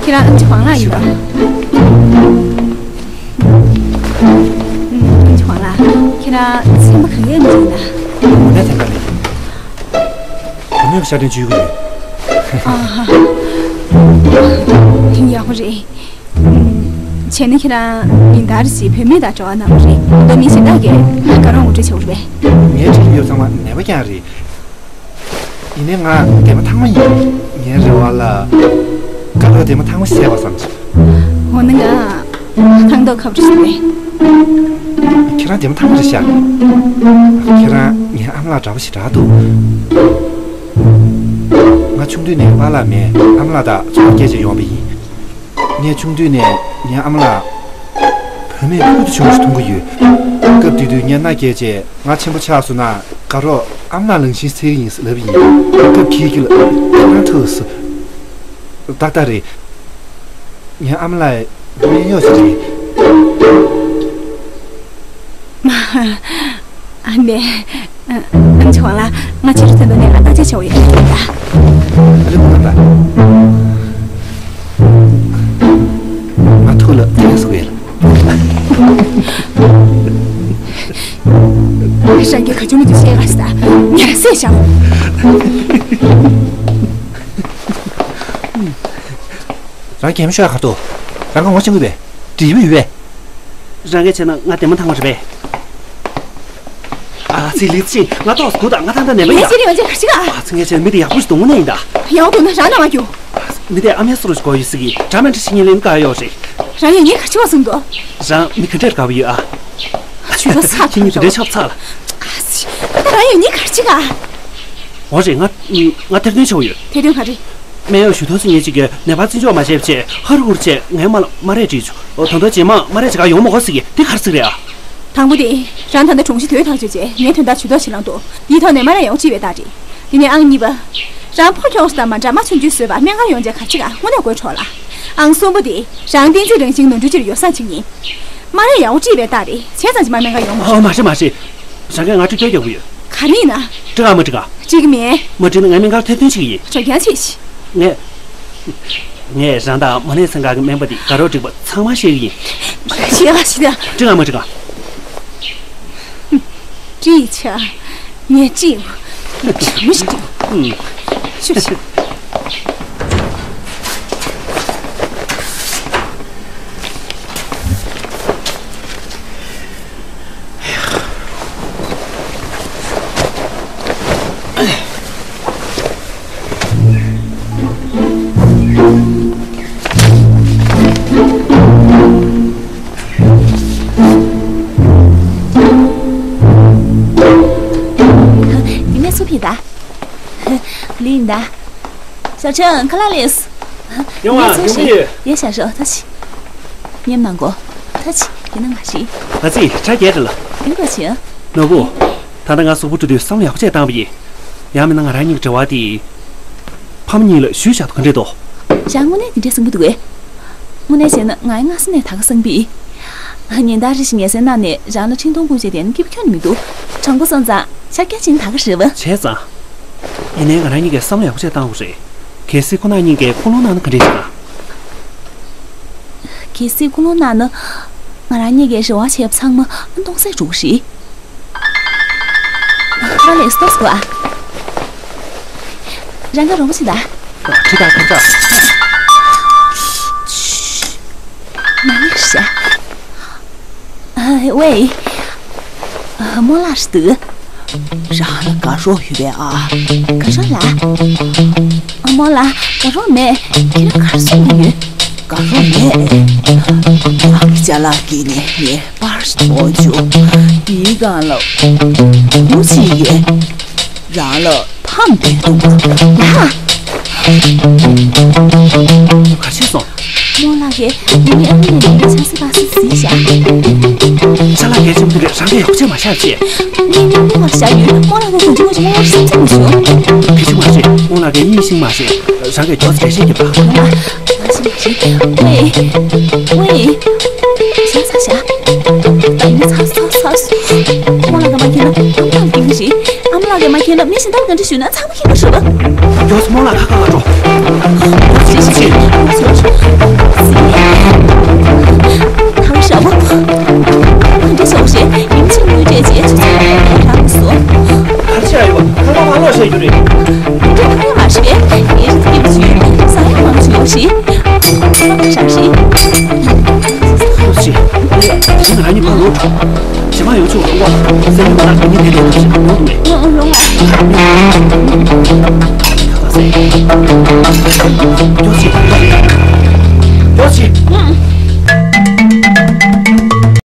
ཁྱེད་རང་ཨམ་ཆི་ཝང་ལགས་ཡིན་པ། ཨམ་ཆི་ཝང་ལགས། ཁྱེད་རང་སེམས་པ་ག་ཡས་མི་ཡིན་ན། ངོ་ནས་ཐེངས་ཀ་ནས། བུ་མོས་ཤ་དྲན་བཅུག་གི་ཡོད། ཨ་ཧ། ཡག་པོ་རེད། བྱས་ན་ཁྱེད་རང་ཉིན་ལྟར་བཞིན་བུད་མེད་དང་འབྲེལ་བ་གནང་བ་རེད། མདོ་མི་གཞན་དག་གིས་དགའ་རབ་ངོ་སྤྲོད་བྱེད་པ་རེད་པས། ངའི་འཕྲིན་ཡིག་ཚང་མ་ནད་པ་རྐྱང་རེད། ཡིན་ནའི་ང་འདན་མ་ཐང་མ་ཡིན། ངའི་རེ་བ་ལ་དགའ་རབ་འདན་མ་ཐང་མ་བཤད་པ་བསམ་བྱུང་། འོ་ན་ང་ཐང་ཐོག་ཁ་བྲིས་ཟིན་པས། ཁྱེད་རང་འདན་མ་ཐང་མ་རེད་ཤག་ཁྱེད་རང་ངའི་ཨ་མ་ལགས་འདྲ་པོ་ཞེ་དྲག་འདུག་ང་ཆུང་དུས་ནས་པཱ་ལགས་མེད། ཨ་མ་ལགས་དང་ཚོང་བརྒྱད་བྱས་ཡོང་བ་ཡིན། ངས་ཆུང་དུས་ནས་ངའི་ཨ་མ་ལགས་བུད་མེད་ཕུལ་དུ་བྱུང་བ་ཞིག་མཐོང་གི་ཡོད། སྐབས་དེ་དུས་ངས་མནའ་བསྐྱལ་རྗེས་ང་ཆེན་པོ་ཆགས་སོང་ན་དགའ་རབ་ཨ་མ་ལགས་ལང་ཤིང་འཚོལ་གྱི་ཡིན་ཟེར་ལབ་ཡིན། སྐབས་དེའི་རྒྱུ་ལ་ཁྱེད་རང་ཐུག་སོང་། ཏག་ཏག་རེད། ངའི་ཨ་མ་ལགས་སྨན་གཡོག་ཅིག་རེད། ཨ་ནེ། ཨ་ནེ་ཆུང་བ་ལགས། ང་ཕྱི་དྲོ་ཚོན་མདོག་ནས་ལ་བརྟག་དཔྱད་བྱེད་འོང་ཡོད་ད། ཨ་རེ་མ་ད། ང་ཐུག་ལ་ཐུག་སོང་ཡོད། རང་གིས་ག་བྱུང་མི་འདུག་བཤད་ག་ས་ཉ་སེ་ཤ། རང་གད་མོ་ཤོར་ག་འདུག་རང་ག་ངོ་ཤེས་ཀྱི་ཡོད་པས། འདྲིས་པོ་ཡོད་པས། རང་གིས་བྱས་ན་ང་འདན་མ་ཐང་མ་རེད་པས། ཨ་ཙི་ལི་ཙི། ང་ཏོག་སྐུ་དང་ང་ད་ལྟ་ནད་པ་ཡིན་ད། ངས་ཅི་རིང་ཡོང་ཅི་ག་ཅི་ག་ཨ་ཙི་ངས་བྱས་ན་མི་དེ་ཡག་པོ་ཞིག་འདུག་དངོས་གནས་ཡིན་ད། ཡག་པོ་འདུག་ན་རང་ནང་མ་རྒྱུག་མི་དེ་ཨ་མའི་སོ་རུ་ཞིག་གོ་ཡོད་ཟེར་གི། དྲ་མེད་འདྲ་ཞིག་ཉིན་ལེན་ག་ཡོད་རེད། རང་ཡོད་ཉིན་ག་ཅི་བ་གསུངས་འདུག་རང་མི་ག་འདྲས་དགའ་བ་ཡོད་ཨ། ཆུ་ཚོད་ཁྱི་གཉིས་ག་འདྲས་ཆགས་ཚར། ཨ་ཙི། ད་རང་ཡོད་ཉིན་ག་ཅི་ག་འོ་རེད། ང་ང་ཐེར་འདོན་བྱེད་འོ་ཡོད། ཐེར་འདོན་ག་རེ། སྨན་གཡོག་ཞུ་ཐོ་ཚོ་ཉེ་གཅིག་གིས་ནད་པ་བརྩི་འཇོག་མ་བྱས་པ་བྱས་ཧ་རུ་ཧུར་བྱས་ངའི་མ་ལ་མ་རེད་བྲིས་བྱུང་། ད་དུང་རྗེས་མ་མ་རེད་བྱེད་ག་ཡོང་མ་དགོས་ཟེར་གི། དེ་ག་རེ་ཟེར་གི་རེད་ཨ། དང་པོ་དེ། རང་ད་ལྟ་གྲོང་གཞི་དེ་ཐག་གཅོད་བྱས་ངའི་དོན་དག་ཇུས་གཏོགས་བྱེད་ལང་འདུག་དེའི་ཐོག་ནས་མ་རེད་ཡོང་ཅི་བའི་རྟགས་རེད། དེ་ནས་ཨང་གཉིས་པ། རང་ཕོ་ཁྱོགས་སུ་དང་མ་འདྲ་མ་ཆུང་ཆུང་བཟོས་པ་སྨན་ཁང་ཡོང་བྱས་ག་ཅི་ག་དངོས་གནས་དགོད་བྲོ་ལ། ཨང་གསུམ་པོ་དེ། རང་བསྟན་འཛིན་རང་བཞིན་ནོར་འཁྲུལ་ཕྱིར་ཡོ་བསྲང་བྱེད་ཀྱི་ཡིན། མ་རེད་ཡོང་ཅི་བའི་རྟགས་རེད། བྱས་ཙང་ཅི་མ་སྨན་ཁང་ཡོང་མ། ཨ་མ་རེད་མ་རེད། རང་གིས་ང་ཁྲིད་སྐྱོར་རྒྱག་གི་ཡོད། ག་རེ་ཡིན་ན། འགྲིག་ག་མ་འགྲིག་ག་འགྲིག་གི་མེད། མ་འགྲིག་ན་ངའི་སྨན་ཁང་ཐེར་འདོན་བྱེད་ཀྱི་ཡིན། ཁྱོད་རྒྱང་ཆེ་ཞིག་ངས། ངས་རང་དང་མ་ནས་ཚན་ཁག་གི་སྨན་པ་འདི་དགའ་རབ་འགྲིག་པ་ཚང་མ་བཤད་ཀྱི་ཡིན། བཤད་ག་ཞིག་ད། འགྲིག་ག་མ་འགྲིག་ག་འགྲིག་ཆ། ངས་ཅི་ཡང་། དྲང་མོ་ཞིག་འགྲིག་ཨུམ། ཤོད་ཤིག་དེ་ནས་སུ་ཕེབས་ད། ལིན་ད། ཞའོ་ཆང་ཁ་ལག་ལས། ཡོང་བ་ཡོང་གི་ཡོད། ཡ་ཞའོ་ཞའོ་ད་ཅི། ཉམས་གནང་གོ་ད་ཅི་དེ་ན་ང་ཞིག་ཨ་ཙི་ཁྲ་རྒྱས་རེད་ལ། ཡིན་གོ་ཆེ། ནོར་བུ། ད་ལྟ་ང་གཟུགས་པོ་འགྲོ་དུས་བསམ་བློ་ཡག་པོ་བྱས་བཏང་བ་ཡིན། ཡང་མིན་ན་ང་རང་གཉིས་ཀྱི་འབྲེལ་བ་དེ། ཕ་མ་གཉིས་ལ་ཞུས་བཞག་ཏུ་ག་འདྲས་འདུག་རང་དངོས་གནས་དེ་འདྲས་གསུང་གི་འདུག་གས། དངོས་གནས་བྱས་ན་ང་ཡི་སྔ་ས་ནས་ད་ག་གསང་པི། ཉིན་ལྟར་རེ་བཞིན་ངལ་གསོའི་ནང་ནས་རང་ལ་འཕྲིན་གཏོང་སྒུག་བྱས་བསྡད་ན་སྐྱིད་པོ་ཁྱོན་ནས་མི་འདུག་དྲང་པོ་སོང་ཙང་ཤར་རྒྱག་ཕྱིན་ད་ག་རེད་བ། བྱས་ཙང་། ཡིན་ནའི་ང་རང་གཉིས་ཀས་བསམ་བློ་ཡག་པོ་བྱས་བཏང་དགོས་རེད། གལ་སྲིད་ཁོ་རང་གཉིས་ཀས་ཀུན་སློང་གནང་ན་ག་འདྲས་བྱེད་ན། གལ་སྲིད་ཀུན་སློང་གནང་ན། ང་རང་གཉིས་ཀས་རེ་བ་བྱས་པ་ཚང་མ་སྟོང་ཟད་འགྲོ་གི་རེད། ཁ་ལག་སྟོབས་དགོས་ཨ། རང་ག་རོགས་ཤིག་ད། ཁྲི་དང་ཁྲི་དང་། མ་ཎི་ཤ། ཝེ། རྨོ་ལགས་ཤིག་འདུག་རང་ལ་དགའ་རོགས་ཡོད་པས་ཨ། དགའ་རོགས་ལ། རྨོ་ལགས་དགའ་རོགས་མེད། ཁྱེད་རང་གར་སོང་གི་ཡོད། དགའ་རོགས་མེད། ང་གི་ཅ་ལག་གི་ནས་ངས་པར་ཐོགས་བྱུང་། དེའི་སྒང་ལ་བུ་གཅིག་གིས་རང་ལ་ཕམ་བསྟན་འདུག་ཨ། ག་བྱས་སོང་། རྨོ་ལགས་ཀྱིས་ངའི་ཨ་མ་ནས་ངའི་ཆང་སའི་པར་སི་བཟས་ཤག་ཅ་ལག་གལ་ཆེན་པོ་དེ་རང་གིས་ཡག་པོ་བྱས་མ་བཞག་ཅེས། ངས་སྙིང་ནས་བཤད་ཡོད། རྨོ་ལགས་ཀྱིས་དགོངས་ཚུལ་ངོ་ཤེས། རྨོ་ལགས་སེམས་ཚེགས་མི་བྱུང་། གལ་ཆེན་པོ་མ་རེད། རྨོ་ལགས་ཀྱིས་དབྱིན་ཞིག་མ་རེད། རང་གིས་མགྱོགས་ཙམ་འགྲེལ་བཤད་རྒྱབ་པ། ཡོང་བ། ང་ཞིག་བྱེད། ཝེ། ཝེ། ཞག་ཚ་ཞག་ད་ཡིན་ཚ་ཚ་ཚ། རྨོ་ལགས་ཀྱིས་མ་མཁྱེན་ན་ཨ་མ་ལགས་མཁྱེན་གྱི་རེད། ཨ་མ་ལགས་ཀྱིས་མ་མཁྱེན་ན་མི་གཞན་དག་ག་འདྲ་ཞུས་ན་ཚང་མ་མཁྱེན་པ་རེད་པ། མགྱོགས་ཙམ་རྨོ་ལགས་ཁ་ཁ་ལ་འགྲོ། ཞིག་ཞིག་ཞིག་ད་ཞག་པོ། འདི་ཞག་པོ་ཞིག་ཡིན་ཕྱིན་དངུལ་སྤྲད་རྗེས་ཆུ་ཚོད་ཁ་རག་སོང་། གར་ཆགས་ཡོད་པ་ཁ་ལག་མ་ལོག་བཤད་རྒྱུ་རེད། འདི་འདྲ་ཁ་ཡ་མ་རེད་པས། ངའི་རིགས་ཀྱི་མི་ཚོས་ཟ་ཡ་མང་ཆུ་ཡོད་ཞིག་ཁ་ལག་ཁ་ཤག་ཞིག་ང་རང་གཉིས་ཕར་ལོག་འགྲོ། བྱེ་མ་ཡོང་ཆོག་རུང་བ། སེམས་མི་མ་ལག་གི་ཉིན་དེ་དེ་དུ་ཞིག་ཡོང་འདུག་མེད། ཁ་ཁ་སེ། ཡོ་ཆི། ཡོ་ཆི།